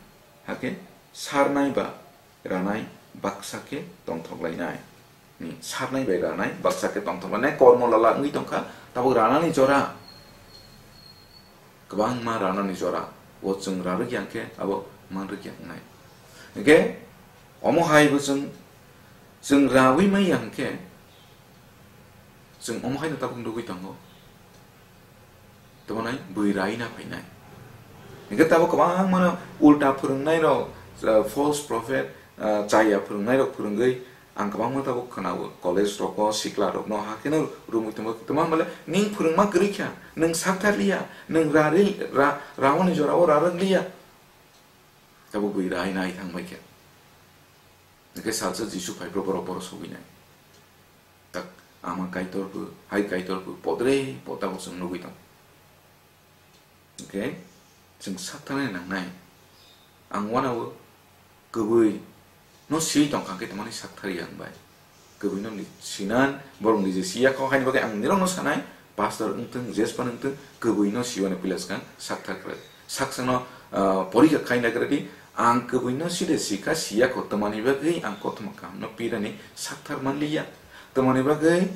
hakhe sarnai ba ranai baksa khe tongthok lainai. Hmm, sarnai bai ranai baksa khe tongthok lainai, kormo lala wngwi tongkha, tabuk ranani jora. Kwbangma ranani jora, o chwng rarwk ya hwnkhe abo manrwk ya wngnai. Hwnkhe omo hai bo chwng, chwng raui manya hwnkhe, chwng omo haino tabuk nugwi tongo. Tamo nai bui rai na phainai. Hingke tabuk kwbangmano ulta phwrwngnairok, uh, false prophet, uh, chaya phwrwngnairok phwrwngwi ang kwbangma tabuk khwnao, college rogo, sikla rokno hakheno rumwi tongma, tongma hwnbahle ning phwrwngma kwrwi kha, nwng sakthar liya, nwng ra ri-, ra-, raoni jorao rarwk liya. Tabuk bui rai nai thang bai kha. Hingke salsa Jisu phai bro borok boro sogwi nai. Tak ama Kaitor bo, hai Kaitor bo, podre poda bo chwng nugwi tong. Hingke chwng sakthar nai nangnai. Ang wanao kwbwi no si tong kha khe tamani sakthar yang bai. Kwbwi no ni sinan, borok ni je siya kho, haini bagwi ang nirok no sanai, pastor wngthung, jespan wngthung, kwbwi no siwani pila swkang sakthar kwrwi. Saksa no, ah, porikha khaina kwrwi di, ang kwbwi no side sikha siya kho, tamani bagwi ang kothoma kaham no pirani sakthar manliya. Tamani bagwi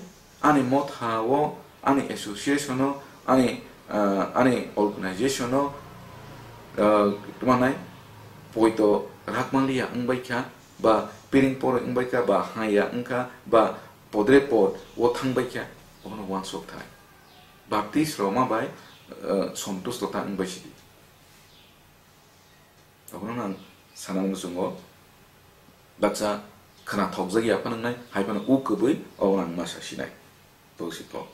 ani motha o, ani association o, ani, ah, ani organization o, ah, tuma nai poito rak manliya wngbai kha, ba piring poroi wngbai kha, ba haya wngkha, ba podre pod o thangbai kha, obono uansuk thai. Baptist roma bai, ah, sontusto ta wngbai sidi. Abono ang sana muchungo baksa khwnathokjak ya phano wngnai, hai phano u kwbwi obo ang masa sinai. Bo si kok.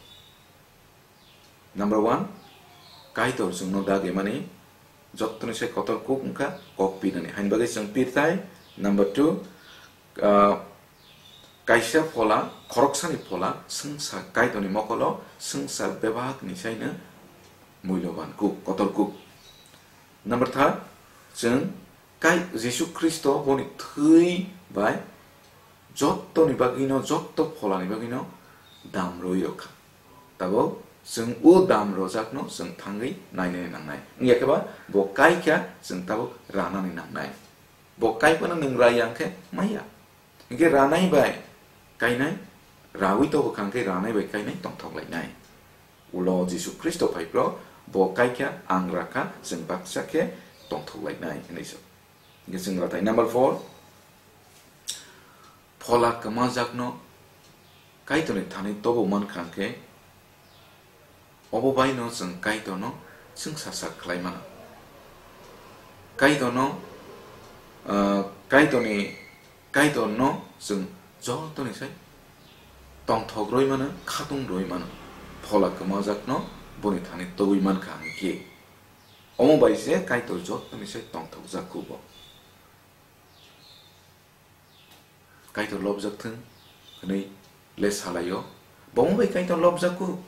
Number one, Kaitor chwngno dagimani jottoni se kotor kuk wngkha kok pinani. Haini bagwi chwng pirtai. Number two, ah, kaisa phola, khoroksani phola, swngsa Kaitorni mokolo, swngsa bebakni saino muiloban kuk, kotor kuk. Number third, chwng Kai-, Jisu Khristo boni thwi bai jottoni bagwino, jotto pholani bagwino dam rwi rwkha. Tabuk chwng o dam rwjakno chwng thangwi nainani nangnai. Wngya khe ba bo kaikha chwng tabuk ranani nangnai. Bo kaiphano nwng raya hwnkhe maya. Hingke ranai bai kainai, raui to bwkha hingke ranai bai kainai tongthok lainai. Ulo Jisu Khristo phai phro bo kaikha, ang rakha, chwng baksa khe tongthok lainai hinwi se. Hingke chwng ratai number four, phola kwmajakno Kaitorni thani tobo mankha hingke, obo baino chwng Kaitorno chwngsacha khlai mano. Kaitorno, ah, Kaitorni, Kaitorno chwng jotoni sai tongthok rwi mano, khatung rwi mano. Phola kwmajakno boni thani tobwi mankha hingke, omo bai se Kaitor jotoni sai tongthokjak khubo. Kaitor lobjak thung hwnwi le salaio, bo omo bai Kaitor lobjak kuk.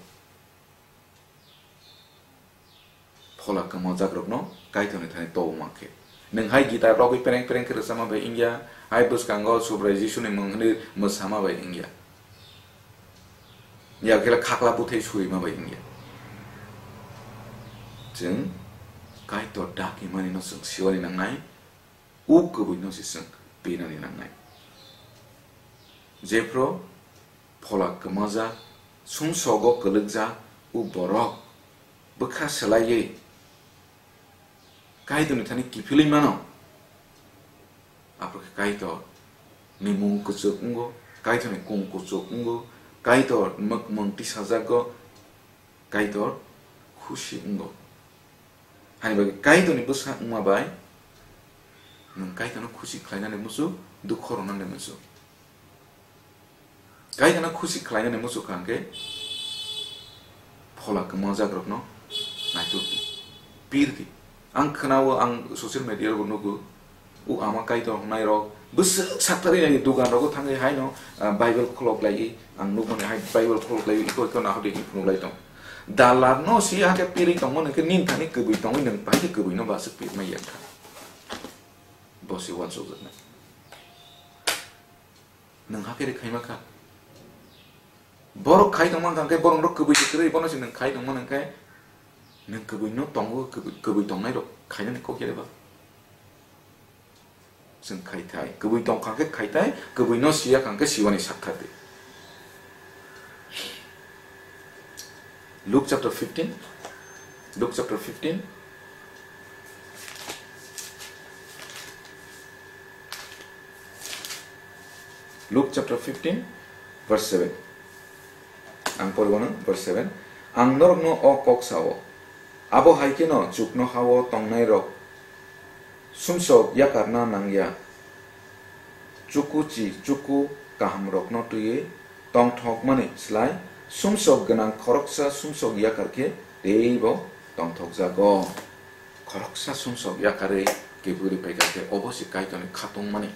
Phola kwmajakrokno Kaitorni thani tobo mankhe. Nwng hai gita rogwi pereng pereng khe rwchapma bai wngya, hai bwskango Subrai Jisuni mung hwnwi mwsama bai wngya. Yakhe khakla buthai surima bai wngya. Chwng Kaitor dakimani no chwng siwani nangnai. U kwbwi no se chwng pinani nangnai. Jephru phola kwmajak Sumsogo kwlwkjak o borok bwkha swlaiwi Kaitorni thani kiphilwi mano. Aphuru khe Kaitor ni mung kwchwk wngo, Kaitor ni kung kwchwk wngo, Kaitor mwkmwng tisajago, Kaitor khusi wngo. Hani bagwi Kaitor ni bwsa wngma bai nwng Kaitor no khusi khlainani muchuk, dukho rwnani muchuk. Kaitorno khusi khlainani muchuk kha hwnkhe phola kwmajakrokno naitukdi, pirdi. Ang khwnao, ang social media-o bo nugo, o ama Kaitor hwnnairok bwswk saktarwi nai, doganrogo thangwi haino, ah, Bible khulok laiwi, ang nukmani hai Bible khulok laiwi iko iko nahardi hinwi phunuk lai tong. Dalarno si hakhe pirwi tongmani hwnkhe nini thani kwbwi tongwi nwng bai khe kwbwino ba aswk pirmai ya wngkha. Bo se uansukjaknai. Nwng hakhe rwkhaima kha. Borok khai tongma hwnkha khe borok rok kwbwi se kwrwi, bono se nwng khai tongma hwnkhe nwng kwbwi no tongo, kwbwi, kwbwi tongnai rok khainani kok ya ba? Chwng khai thai. Kwbwi tong kha khe khai thai, kwbwi no siya kha khe siwani sak thar di. Luke chapter fifteen. Luke chapter fifteen. Luke chapter fifteen, verse seven. Ang poribo no, verse seven. Ang norokno o kok sao. Abo hai kheno chuknoha-o tongnairok sumsok yakarna nangya. Chuku chi chuku kahamrokno twiwi tongthokmani slai sumsok gwnang khoroksa sumsok yakar khe teibo tongthokjago. Khoroksa sumsok yakarwi keburi paikha khe obo se Kaitorni khatungmani,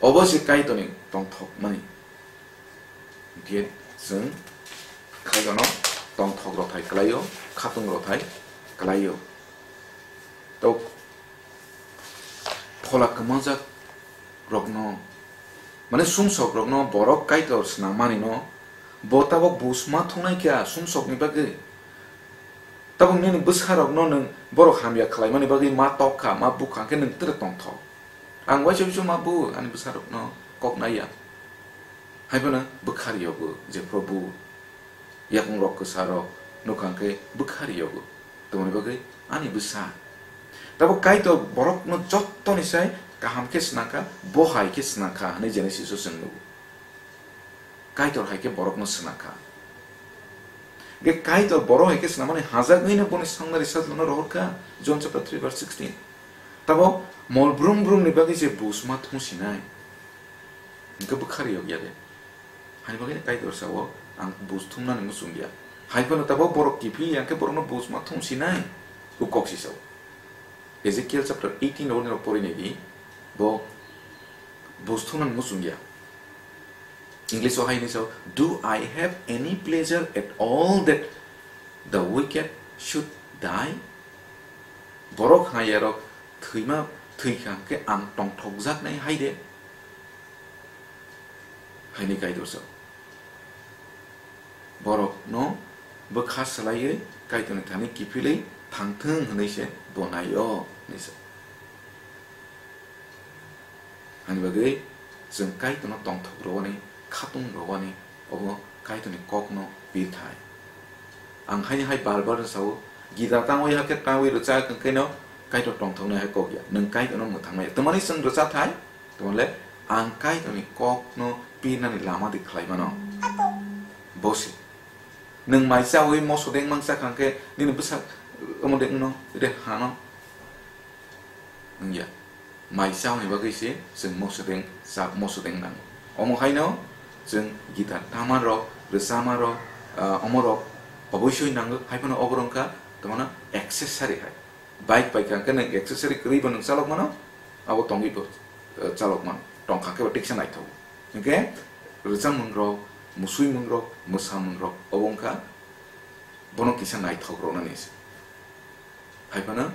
obo se Kaitorni tongthokmani. Hwnkhe chwng Kaitorno tongthok rothai kwlaio, khatung rothai kwlaio. To phola kwmajak rokno, mane sumsok rokno borok Kaitor swnamani no, bo tabok bus ma thungnai kha sumsok ni bagwi. Tabok nini bwsa rokno nwng borok hamya khlaimani bagwi ma tok kha, ma bukha khe nwng tere tongthok. Ang waisa waisa ma bu ani bwsa rokno kok nai ya. Hai phano bwkha riogo je Probu, yakung rok kwsa rok nukha khe bwkha riogo. Tamoni bagwi ani bwsa. Tabok Kaitor borokno jottoni sai kaham khe swnakha, bo hai khe swnakha hwnwi Genesis o chwng nugo. Kaitor hai khe borokno swnakha. Ge Kaitor borok hai khe swnamani hajagwino boni sangnari sajlano rohorkha, John chapter three verse sixteen. Tabo mol brum brumni bagwi je bus ma thung sinai. Hwnkhe bwkha riyok ya de. Hani bagwi Kaitor sao, "Ang bus thumnani muchung ya." Hai phano tabok borok kiphilya hwnkhe borokno bus ma thung sinai, o kok si sao. Ezekiel chapter eighteen rok nirok pori nai di, bo bus thumnani muchung ya. English o hai hinwi sao, "Do I have any pleasure at all that the wicked should die?" Borok hamyarok thwima, thwikha hwnkhe ang tongthokjaknai hai de? Haini Kaitor sao. Borokno bwkha swlaiwi Kaitorni thani kiphilwi thangthwng hwnwi se bo nai-o, hwnwi sa. Hani bagwi chwng Kaitorno tongthok rwani, khatung rwani, obo Kaitorni kokno pir thai. Ang haini hai bar bar sao, gita tangwi hakhe tangwi rwchak hwnkhe no Kaitor tongthoknai hai kok ya, nwng Kaitorno mwthangmaya. Tamani chwng rwcha thai, tamale ang Kaitorni kokno pirnani lama di khlai mano. Bo se. Nwng mai chawi moso deng mang chakha hwnkhe nini bwsak omo de wngno, de hano. Wngya. Mai chawi bagwi se chwng moso deng cha, moso deng nango. Omo haino chwng gita tama rok, rwchama rok, ah, omo rok oboisoi nango, hai phano obo wngkha tamano accessory hai. Bike paikha hwnkhe nwng accessory kwrwi bo nwng chalok mano, abo tongwi bo, eh, chalok mano. Tongkha khe bo tiksa naithok. Hwnkhe rwchapmung rok, musuimung rok, mwsamung rok, obo wngkha bono kisa naithok rwnani se. Hai phano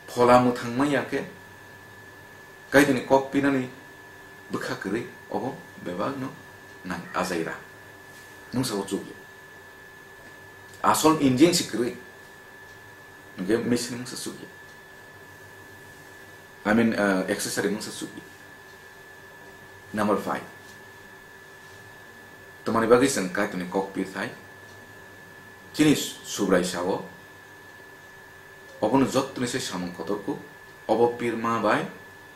phola mwthang manya khe Kaitorni kok pinani bwkha kwrwi obo bebakno nang ajaira. Nwng sabo chukya. Asol engine se kwrwi. Hwnkhe machine mungsa chukya. I mean, uh, accessory mungsa chukya. Number five. Tamani bagwi chwng Kaitorni kok pir thai, Chini Subrai sao, obono jottoni se samung kotorkuk, obo pirma bai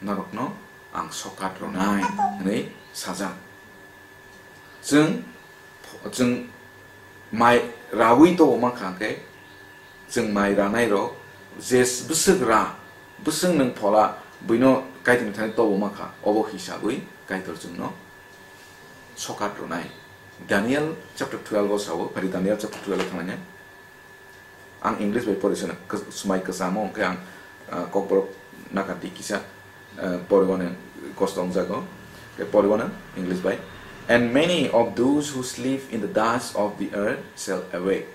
norokno ang sokat rwnai hwnwi sajak. Chwng, chwng mai raui tongma kha khe, chwng mai ranai rok je bwswk ra, bwswk nwng phola buino Kaitorni thani toboma kha, obo hisabwi Kaitor chwngno sokat rwnai. Daniel chapter twelve o sao, phari Daniel chapter twelve o thanglaina. Ang English bai pori sano, kw-, swmai kwchamo hwnkhe ang, ah, kokborok nakati kisa, ah, poriwano kosto wngjago. Khe poriwano English bai. "And many of those who sleep in the dust of the earth shall awake,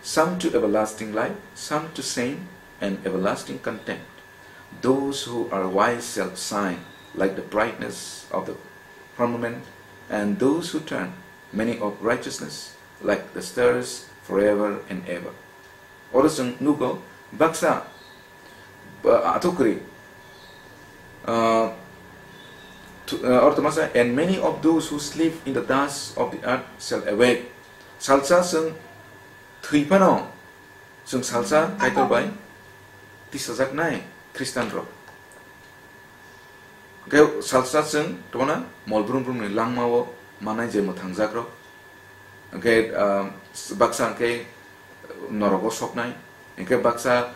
some to everlasting life, some to shame and everlasting contempt. Those who are wise shall shine like the brightness of the firmament, and those who turn many of righteousness like the stars forever and ever." Oro chwng nugo baksa, ba, athukri, ah, thu-, ah, oro tongmasa, "And many of those who sleep in the dust of the earth shall awake." Salsa chwng thwi phano, chwng salsa Kaitor bai tisajaknai Khristian rok. Hwnkhe salsa chwng tongmana mol brum brumni langmao manai je mwthangjakrok. Hwnkhe, ah, baksa hwnkhe norogo soknai, hwnkhe baksa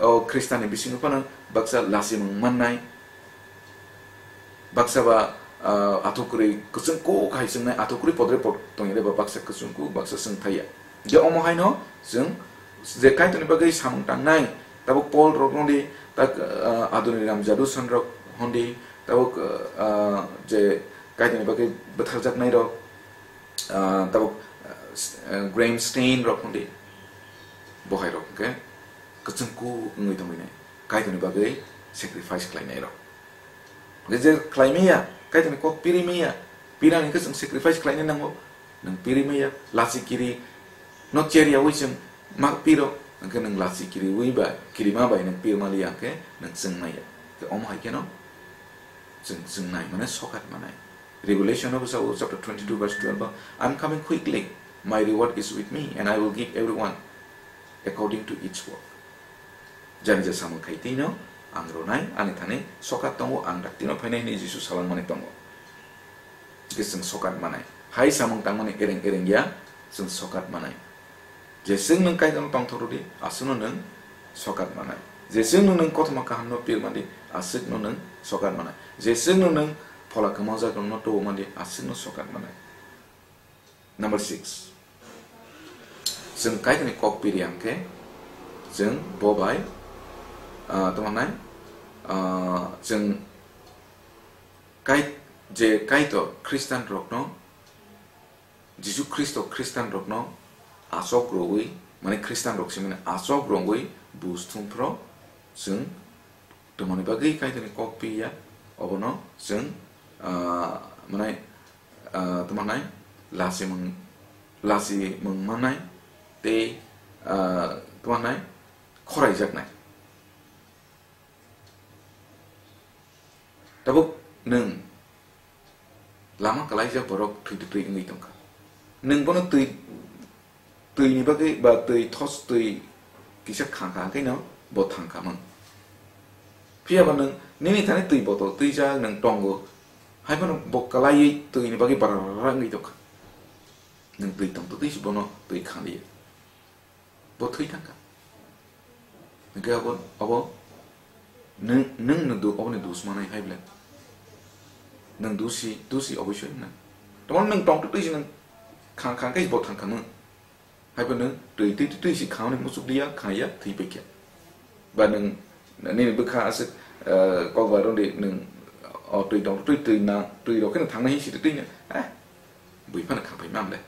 o Khristianni bisingo phano baksa lachimung mannai. Baksa ba, ah, athuk kwrwi kwchwng kuk hai chwngnai, athuk kwrwi podre pod tongya de ba baksa kwchwng kuk, baksa chwng thaiya. Je omo haino chwng je Kaitorni bagwi samung tangnai, tabuk Paul rokno di, tak, ah, Adoniram Jadushan rok hondi, tabuk, ah, je Kaitorni bagwi bwtharjaknai rok, ah, tabuk, ah, s-, ah, Graham Staines rok hondi, bohai rok hwnkhe kwchwng kuk wngwi tongwi nai, Kaitorni bagwi sacrifice khlainai rok. Hwnkhe je khlai maya, Kaitorni kok piri maya, pirani khe chwng sacrifice khlaina nango, nwng piri maya, lachi kiri no cheryaui chwng ma piro, hwnkhe nwng lachi kiriui ba, kirima bai nwng pirma liya hwnkhe nwng chwng maya. Khe omo hai kheno chwng chwng nai mane sokat manai. Revelation o bwsao chapter twenty-two verse twelve o, "I'm coming quickly, my reward is with me, and I will give everyone according to each work." Jani je samung khai twi no ang rwnai, ani thani sokat tongo, ang daktino phainai hwnwi Jisu salangmani tongo. Hwnkhe chwng sokat manai. Hai samung tangmani ereng ereng ya, chwng sokat manai. Jeswk nwng Kaitorno tongthok rwdi, aswkno nwng sokat manai. Jeswk nwng nwng kothoma kahamno pirmadi, aswkno nwng sokat manai. Jeswk nwng nwng phola kwmajakrokno tubumadi, aswkno sokat manai. Number six. Chwng Kaitorni kok piri ang khe, chwng bo bai, ah, tamo nai, ah, chwng Kai-, je Kaitor Khristian rokno, Jisu Khristo Khristian rokno achok rwui, mane Khristian rok se mane achok rwui bus thum phro chwng tongmani bagwi Kaitorni kok piya, obono chwng, ah, mane, ah, tamo nai, lachimung, lachimung manai tei, ah, tamo nai, khoraijaknai. Tabuk nwng lama kwlaijak borok thwi twi wngwi tongkha. Nwng bono twi, twini bagwi ba twi thos twi kisa khangkha hwnkhe no bo thangkha mung. Phiya ba nwng nini thani twi botol twijak nwng tongo, hai phano bo kwlaiwi twini bagwi barara wngwi tongkha. Nwng twi tongtwtwi se bono twi khaliya. Bo thwi thangkha. Hwnkhe abo, abo nwng, nwng no do, oboni dos manai hai ble. Nwng dosi, dosi oboisoi nwng. Tamo nwng tongtwtwi se nwng khang khang khe bo thangkha nwng. Hai bo nwng twi twi twi twi se khamani muchuk liya, khaya, thwi paikha. Ba nwng nini bwkha aswk, eh, kokbai rwdi nwng, o twi tongtwtwi twi na, twi rok kheno thangnai hinwi sitwtwi nwng. Eh, bui phano khampai mamle.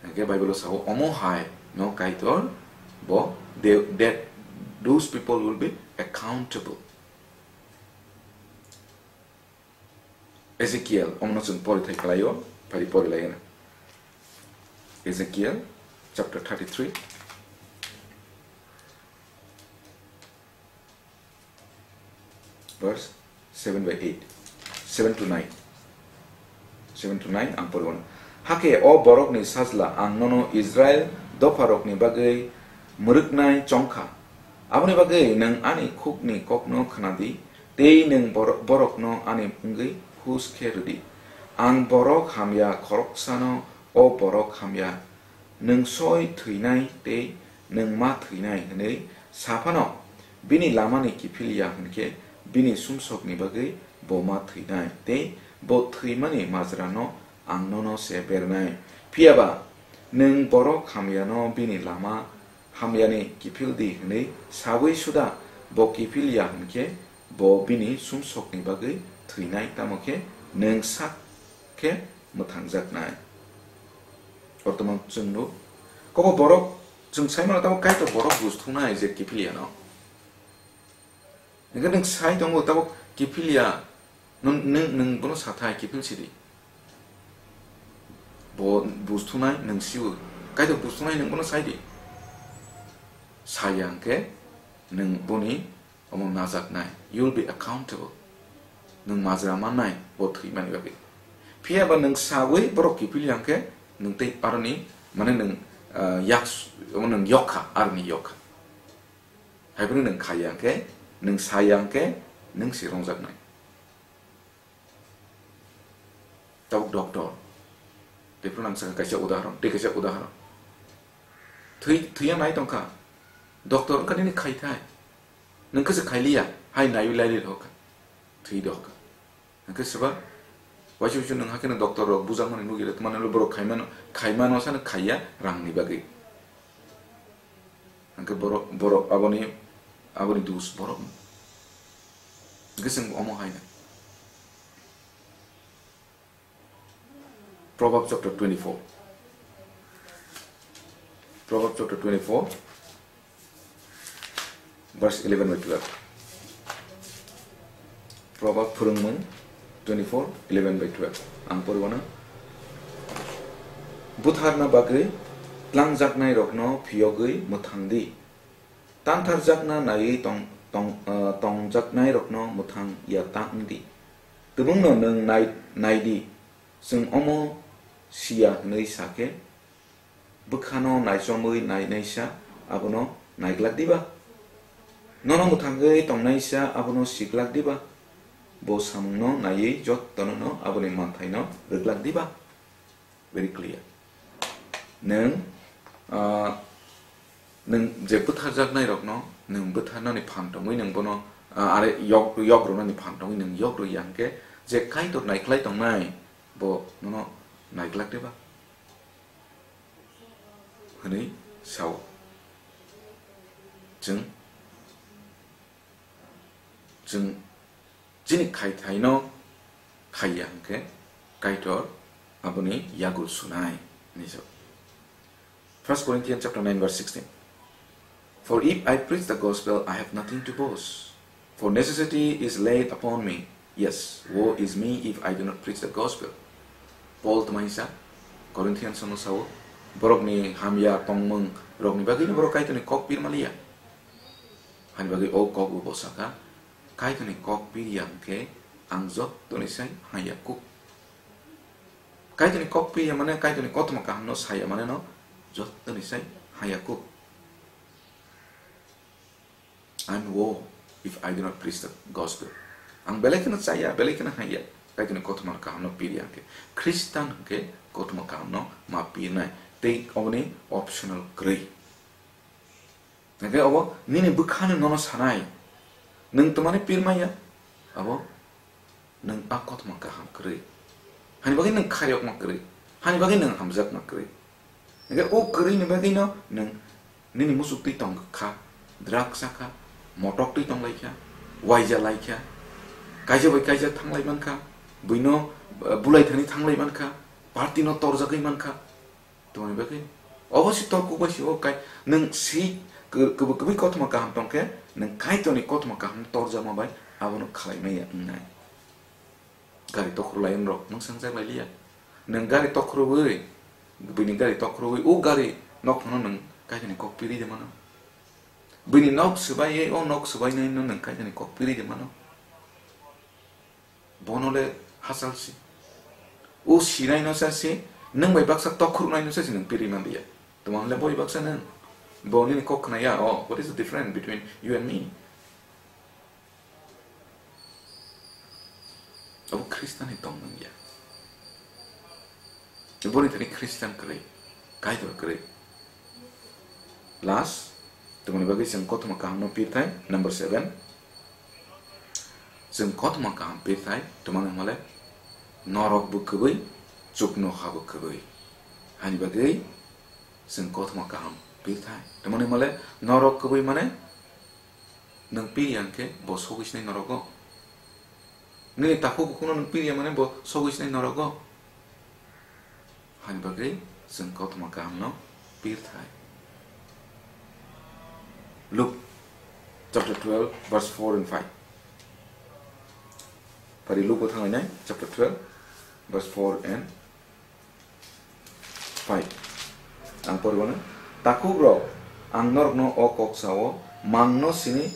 Hwnkhe Bible o sao, "Omo hai no Kaitor bo, they, that those people will be accountable." Ezekiel, omono chwng pori thai khlaio, phari pori lai gana. Ezekiel chapter thirty-three. Verse seven by eight, seven to nine. Seven to nine ang poriwano. Hakhe o borokni sajla ang nono Israel dopharokni bagwi mwrwknai chong kha. Aboni bagwi nwng ani khukni kokno khna di, tei nwng bor-, borokno ani wngwi hus khe rw di. Ang borok hamya khoroksano, o borok hamya, nwng soi thwinai tei nwng ma thwinai hwnwi sa phano, bini lamani kiphil ya hwn khe bini sumsokni bagwi bo ma thwinai tei bo thwimani majrano ang nono se bernai. Phiya ba nwng borok hamyano bini lama hamyani kiphil di hwnwi saui suda bo kiphil ya hwn khe bo bini sumsokni bagwi thwinai, tamo khe nwng sak khe mwthangjaknai. Orthoman chwng nuk, kobo borok chwng sai mano, tamo Kaitor borok bus thungnai je kiphil yano. Hingke nwng sai tongo, tabok kiphil ya, nwng, nwng, nwng bono sathai kiphil sidi. Bo bus thunai nwng siwo. Kaitor bus thunai nwng bono sai di. Saya hingke nwng boni omo najaknai. You will be accountable. Nwng majra mannai bo thwimani bagwi. Phiya ba nwng sawi borok kiphil ya hingke nwng tei aroni, mane nwng, ah, yak, omo nwng yokha, aroni yokha. Hai phano nwng khaiya hwnkhe, nwng saya hwnkhe, nwng se rwngjaknai. Tabuk doctor. Tei phano ang sakha kaisa udaharon, tei kaisa udaharon. Thwi, thwiya nai tongkha. Doctor wngkha nini khaithai. Nwng khe se khailiya, hai naiwi lailai rwkha. Thwi dohkha. Hingke soba, waisa waisa nwng hakhe no doctor rok bujakmani nugwi rw, tongmani ulo borok khaimano, khaimano sano khaiya rangni bagwi. Hingke borok, borok aboni, aboni dus borok. Hingke chwng omo hai na. Proverbs chapter twenty-four. Proverbs chapter twenty-four, verse eleven by twelve. Proverb phwrwngmung twenty-four, eleven by twelve. Ang poriwano. Butharna bagwi tlangjaknairokno phiyogwi mwthang di. Tantharjakna naiwi tong-, tong-, ah, tongjaknairokno mwthang ya ta wng di. Tubungno nwng nai-, nai di, chwng omo siya hwnwi sa khe, bwkhano naichomwi nainaisa abono naiglak diba? Nono mwthangwi tongnaisa abono siglak diba? Bo samungno naiwi jottono'-no aboni manthaino rwglak diba? Very clear. Nwng, ah, nwng je bwtharjaknairokno nwng bwtharnani phan tongwi nwng bono, ah, are yok, yok rwnani phan tongwi nwng yok rwya hwnkhe, je Kaitor naikhlai tongnai bo nono naiglak diba? Hwnwi sao. Chwng, chwng chini khaithaino khaiya hwnkhe Kaitor aboni yagul sunai, hinwi sao. First Corinthians chapter nine verse sixteen. For if I preach the gospel, I have nothing to boast, for necessity is laid upon me. Yes, woe is me if I do not preach the gospel. Paul tmaisa Corinthians no sao, borokni hamya tongmung rokni bagwi borok Kaitorni kok pirmaliya. Hani bagwi o kok bo saka, Kaitorni kok piriya hwnkhe ang jottoni sai haya kuk. Kaitorni kok piriya mane Kaitorni kothoma kahamno saya mane no jottoni sai haya kuk. I'm woe if I do not preach the gospel. Ang belai kheno chaya, belai kheno haya. Kaitorni kothoma kahamno piriya hwnkhe. Khristan hwnkhe kothoma kahamno ma pirnai. Tei oboni optional kwrwi. Hingke obo nini bwkhano nono sanai. Nwng twmani pirmaya, abo nwng a kothoma kaham kwrwi. Hani bagwi nwng khairokma kwrwi. Hani bagwi nwng hamjakma kwrwi. Hingke o kwrwini bagwino nwng nini muchuk twi tong kha, drugs sakha, motok twi tonglaikha, waija laikha, kaisa bai kaisa thanglai mankha, buino, eh, bulai thani thanglai mankha, party no torjagwi mankha. Tongni bagwi obo si torkuk bai si o kai, nwng si kw-, kwbwi kwbwi kothoma kaham tongkhe, nwng Kaitorni kothoma kaham torjakma bai abono khlai maya wngnai. Gari tokhro laiyung rok mwsang jak lai liya. Nwng gari tokhrowi, bini gari tokhrowi, o gari nok phano nwng Kaitorni kok piri de mano. Bini nok swbaiwi, o nok swbainaino nwng Kaitorni kok piri de mano. Bono le hachal si. O sinai no sa si, nwng bai baksa tokhorok nai no sa si nwng piri man liya. Tongmani le boi baksa nang. Bo nini kok khna ya, oh, what is the difference between you and me? Abo Khristan ni tong nang ya. Boni thani Khristan kwrwi, Kaitor kwrwi. Last, tongmani bagwi chwng kothoma kahamno pirthai, number seven. Chwng kothoma kaham pirthai, tongmani hwnmale norok bo kwbwi, chuknoha bo kwbwi. Hani bagwi chwng kothoma kaham pirthai. Tongmani hwnmale norok kwbwi mane nwng pir ya hwnkhe bo sogwi sinai norogo. Nini takhuk bukhukno nwng pir ya mane bo sogwi sinai norogo. Hani bagwi chwng kothoma kahamno pirthai. Luke chapter twelve, verse four and five. Pari Luke bo thangnai chapter twelve, verse four and five. Ang poriwano, takhuk rok, ang norokno o kok sao, mangno sini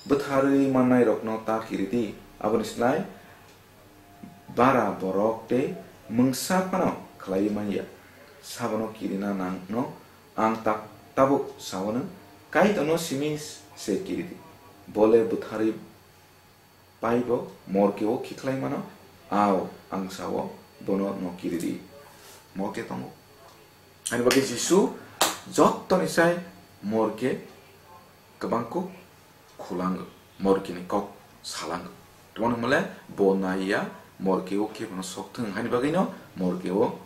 bwtharwi mannai rokno ta kiri di. Aboni slai bara borok tei mungsa phano khlaiwi man ya. Sabono kirina nangno ang ta-, tabuk saono, Kaitorno simi se kiri di. Bole bwtharwi paibo morkeo khiklai mano, ao ang sao bono no kiri di. Morke tongo. Ani bagwi Jisu jottoni sai morke kwbang kuk khulango, morkeni kok salango. Tongmani hwnmale bo naiya morkeo khe bono sok thung, hani bagwino morkeo,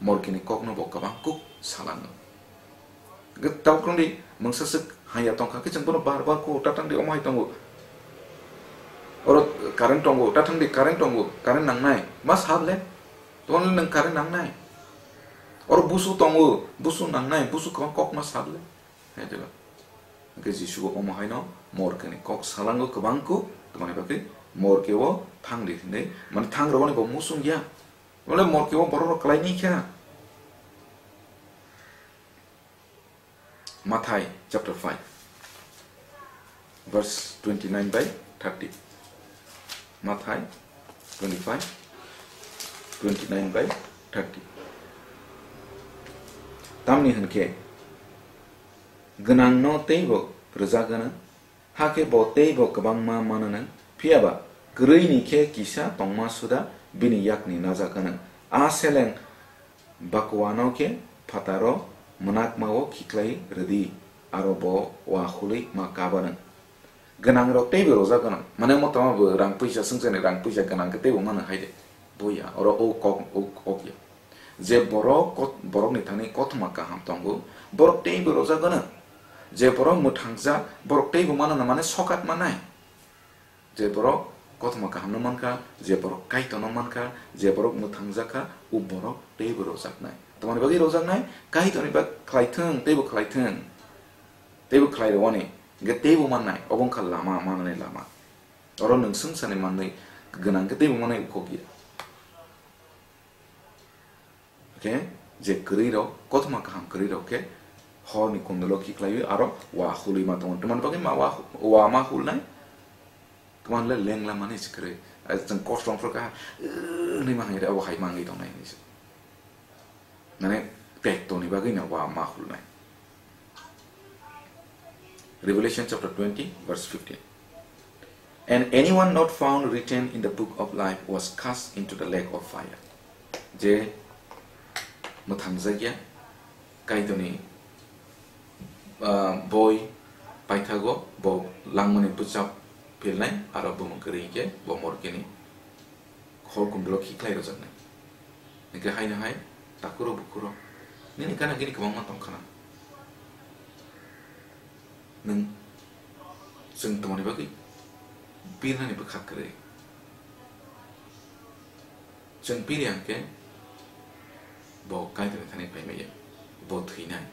morkeni kokno bo kwbang kuk salango. Ge tabuk rwngdi mungsa swk hanya tongkha khe chwng bono bar bar kho, "Tatang di, omo hai tongo. Oro current tongo, tatang di, current tongo, current nangnai." Ma sable? Tongmani nwng current nangnai. Oro busu tongo, busu nangnai, busu kwbang kok ma sable. Hai diba? Hwnkhe Jisu bo omo haino morkeni kok salango kwbang kuk, tongmani bagwi morkeo thang di hinwi, mane thang rwmani bo musung ya. Mane morkeo borok rok kwlai ni kha. Mathai chapter five, verse twenty-nine by thirty. Mathai twenty-five, twenty-nine by thirty. Tamni hwnkhe, gwnangno teibo rwjak gwnang, hakhe bo teibo kwbangma mananang, phiyaba kwrwini khe kisa tongma suda bini yakni najak gwnang. A seleng bakuano khe phataro mwnakmao khiklai rwdi, aro bo wa hului ma kabanang. Gwnang rok teibo rojak gwnang. Mane mo tama bo rang puisa swngchani rang puisa gwnang khe teibo mano hai de. Bo ya, oro o kok, o kok ya. Je borok kot-, borokni thani kothoma kaham tongo, borok teibo rojak gwnang. Je borok mwthangjak, borok teibo mano na mane sokat manai. Je borok kothoma kahamno mankha, je borok Kaitorno mankha, je borok mwthangjakha, o borok teibo rojaknai. Tamoni bagwi rojaknai? Kaitorni bak khlaithwng, teibo khlaithwng. Teibo khlai rwani, hwnkhe teibo mannai, obo wngkha lama, manani lama. Oro nwng swngcharni manwi gwnang khe teibo manai ukhok ya. Hwnkhe je kwrwi rok, kothoma kaham kwrwi rok khe horni kundalo khiklaiwi aro wa hului ma tongo. Tamoni bagwi ma wa, wa ma hulnai? Kwmang le lengla mani se kwrwi. Ai, chwng kosto wngphru kha, "Ugh," hinwi ma hai re, abo hai ma wngwi tongnai hinwi se. Mane, pek toni bagwi no wa ma hulnai. Revelation chapter twenty, verse fifteen. "And anyone not found written in the book of life was cast into the lake of fire." Je mwthangjakya Kaitorni, ah, boi paithago bo langmani bwchap philnai, aro bumung kwrwi hinkhe bo morkeni khol kundalo khiklai rwjaknai. Hinkhe haino hai takhuro bukhuro nini gana gini kwbangma tongkhana. Nwng chwng tongmani bagwi birnani bwkha kwrwi. Chwng piri hwnkhe bo Kaitorni thani phai maya, bo thwinai.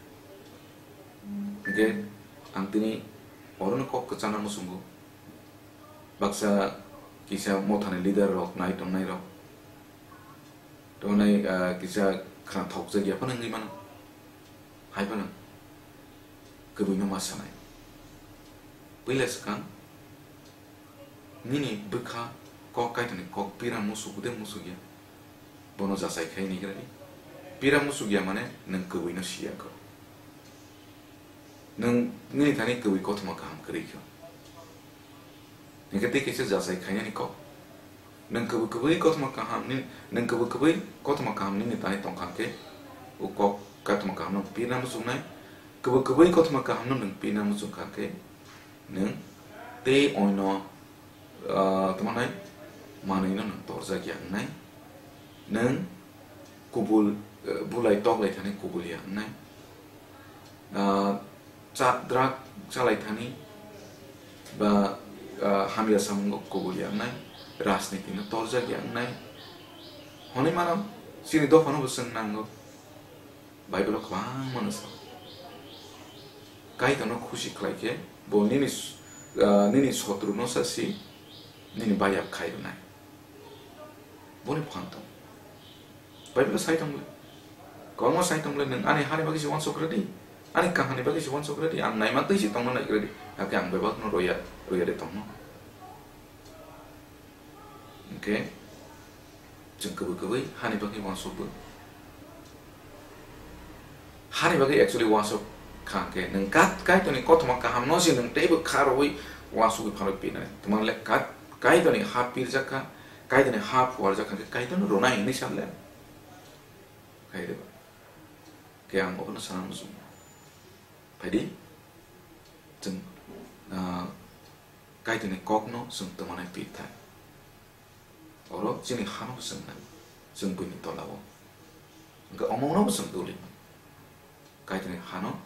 Hinkhe ang tini orono kok kwchangna muchungo. Baksa kisa mothani leader rok, nai tongnai rok, tongnai, ah, kisa khna thokjak ya phano wngwi mano. Hai phano kwbwino ma sanai. Puila swkang nini bwkha kok Kaitorni kok pira musugo de musugya? Bono jachai khai ni gra di. Pira musugya mane nwng kwbwino siya kho. Nwng nini thani kwbwi kothoma kaham kwrwi kho. Hinkhe tei kaisa jachai khainani kok. Nwng kwbwi kwbwi kothoma kaham ni, nwng kwbwi kwbwi kothoma kaham nini thani tongkha khe, o kok kothoma kaham no pirna muchungnai. Kwbwi kwbwi kothoma kaham no nwng pirna muchungkha khe, nwng tei oino, ah, tamo nai manwi no nwng torjak ya wngnai. Nwng kubul, eh, bulai tok lai thani kubul ya wngnai. Ah, cha-, drug chalai thani ba, ah, hamya samungo kubul ya wngnai, rajniti no torjak ya wngnai. Hwnwi mano, chini dophano bo chwng nango. Bible o kwbangma no sa. Kaitorno khusi khlai khe bo nini s-, ah, nini sotru no sa si nini bayap khai rwnai. Boni phan tong. Bible sai tong le. Kwbangma sai tong le, nwng ani hani bagwi se uansuk rwdi. Ani kaham ni bagwi se uansuk rwdi. Ang naima twi se tongna nai rwdi. Hakhe ang bebak no roya, roya de tongno. Hinkhe chwng kwbwi kwbwi hani bagwi uansuk bo. Hani bagwi actually uansuk kha hinkhe nwng kat-, Kaitorni kothoma kaham no se nwng teibo kha rwui uansugwi phanwi pinai. Tamo le kat-, Kaitorni ha pirjak kha, Kaitorni ha phuarjak kha, Kaitorno rwnai hinwi sa le. Khai de ba. Khe ang obono sana muchung. Phaidi, chwng, ah, Kaitorni kokno chwng tongmani pithai. Oro chini hano chwng nai, chwng buini tola o. Hwnkhe omo no chwng duli. Kaitorni hano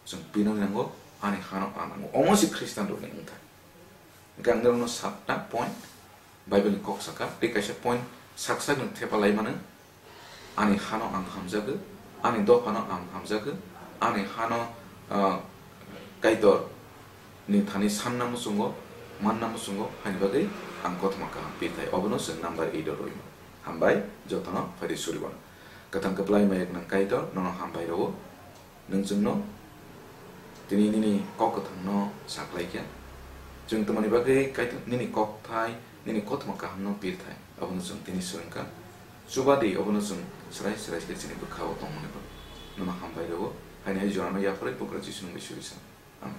chwng pinani nango, ani hano ang nango. Omo si Khristian rokni wngthai. Hwnkhe ang norokno satta point, Bible ni kok saka, tei kaisa point sak sak ni thepa lai mano. Ani hano ang hamjago, ani dophano ang hamjago, ani hano, ah, Kaitor ni thani sanna muchungo, manna muchungo, haini bagwi ang kothoma kaham pithai. Obono chwng number eight o rwimo. Hambai, jotono phaidi suribono. Kwthang kwplai mayek nang Kaitor, nono hambai rwo. Nwng chwngno tini nini kok kwthangno saklai kha. Chwng tamoni bagwi Kaitor nini kokthai, nini kothoma kahamno pirthai, abono chwng tini swrwngkha. Chubadi obono chwng srai srai khe chini bwkhao tongmani bagwi. Nono hambai rwo, haini hai jorano yapharwi Pukrok Jisuni mungwi suri sa. Amen.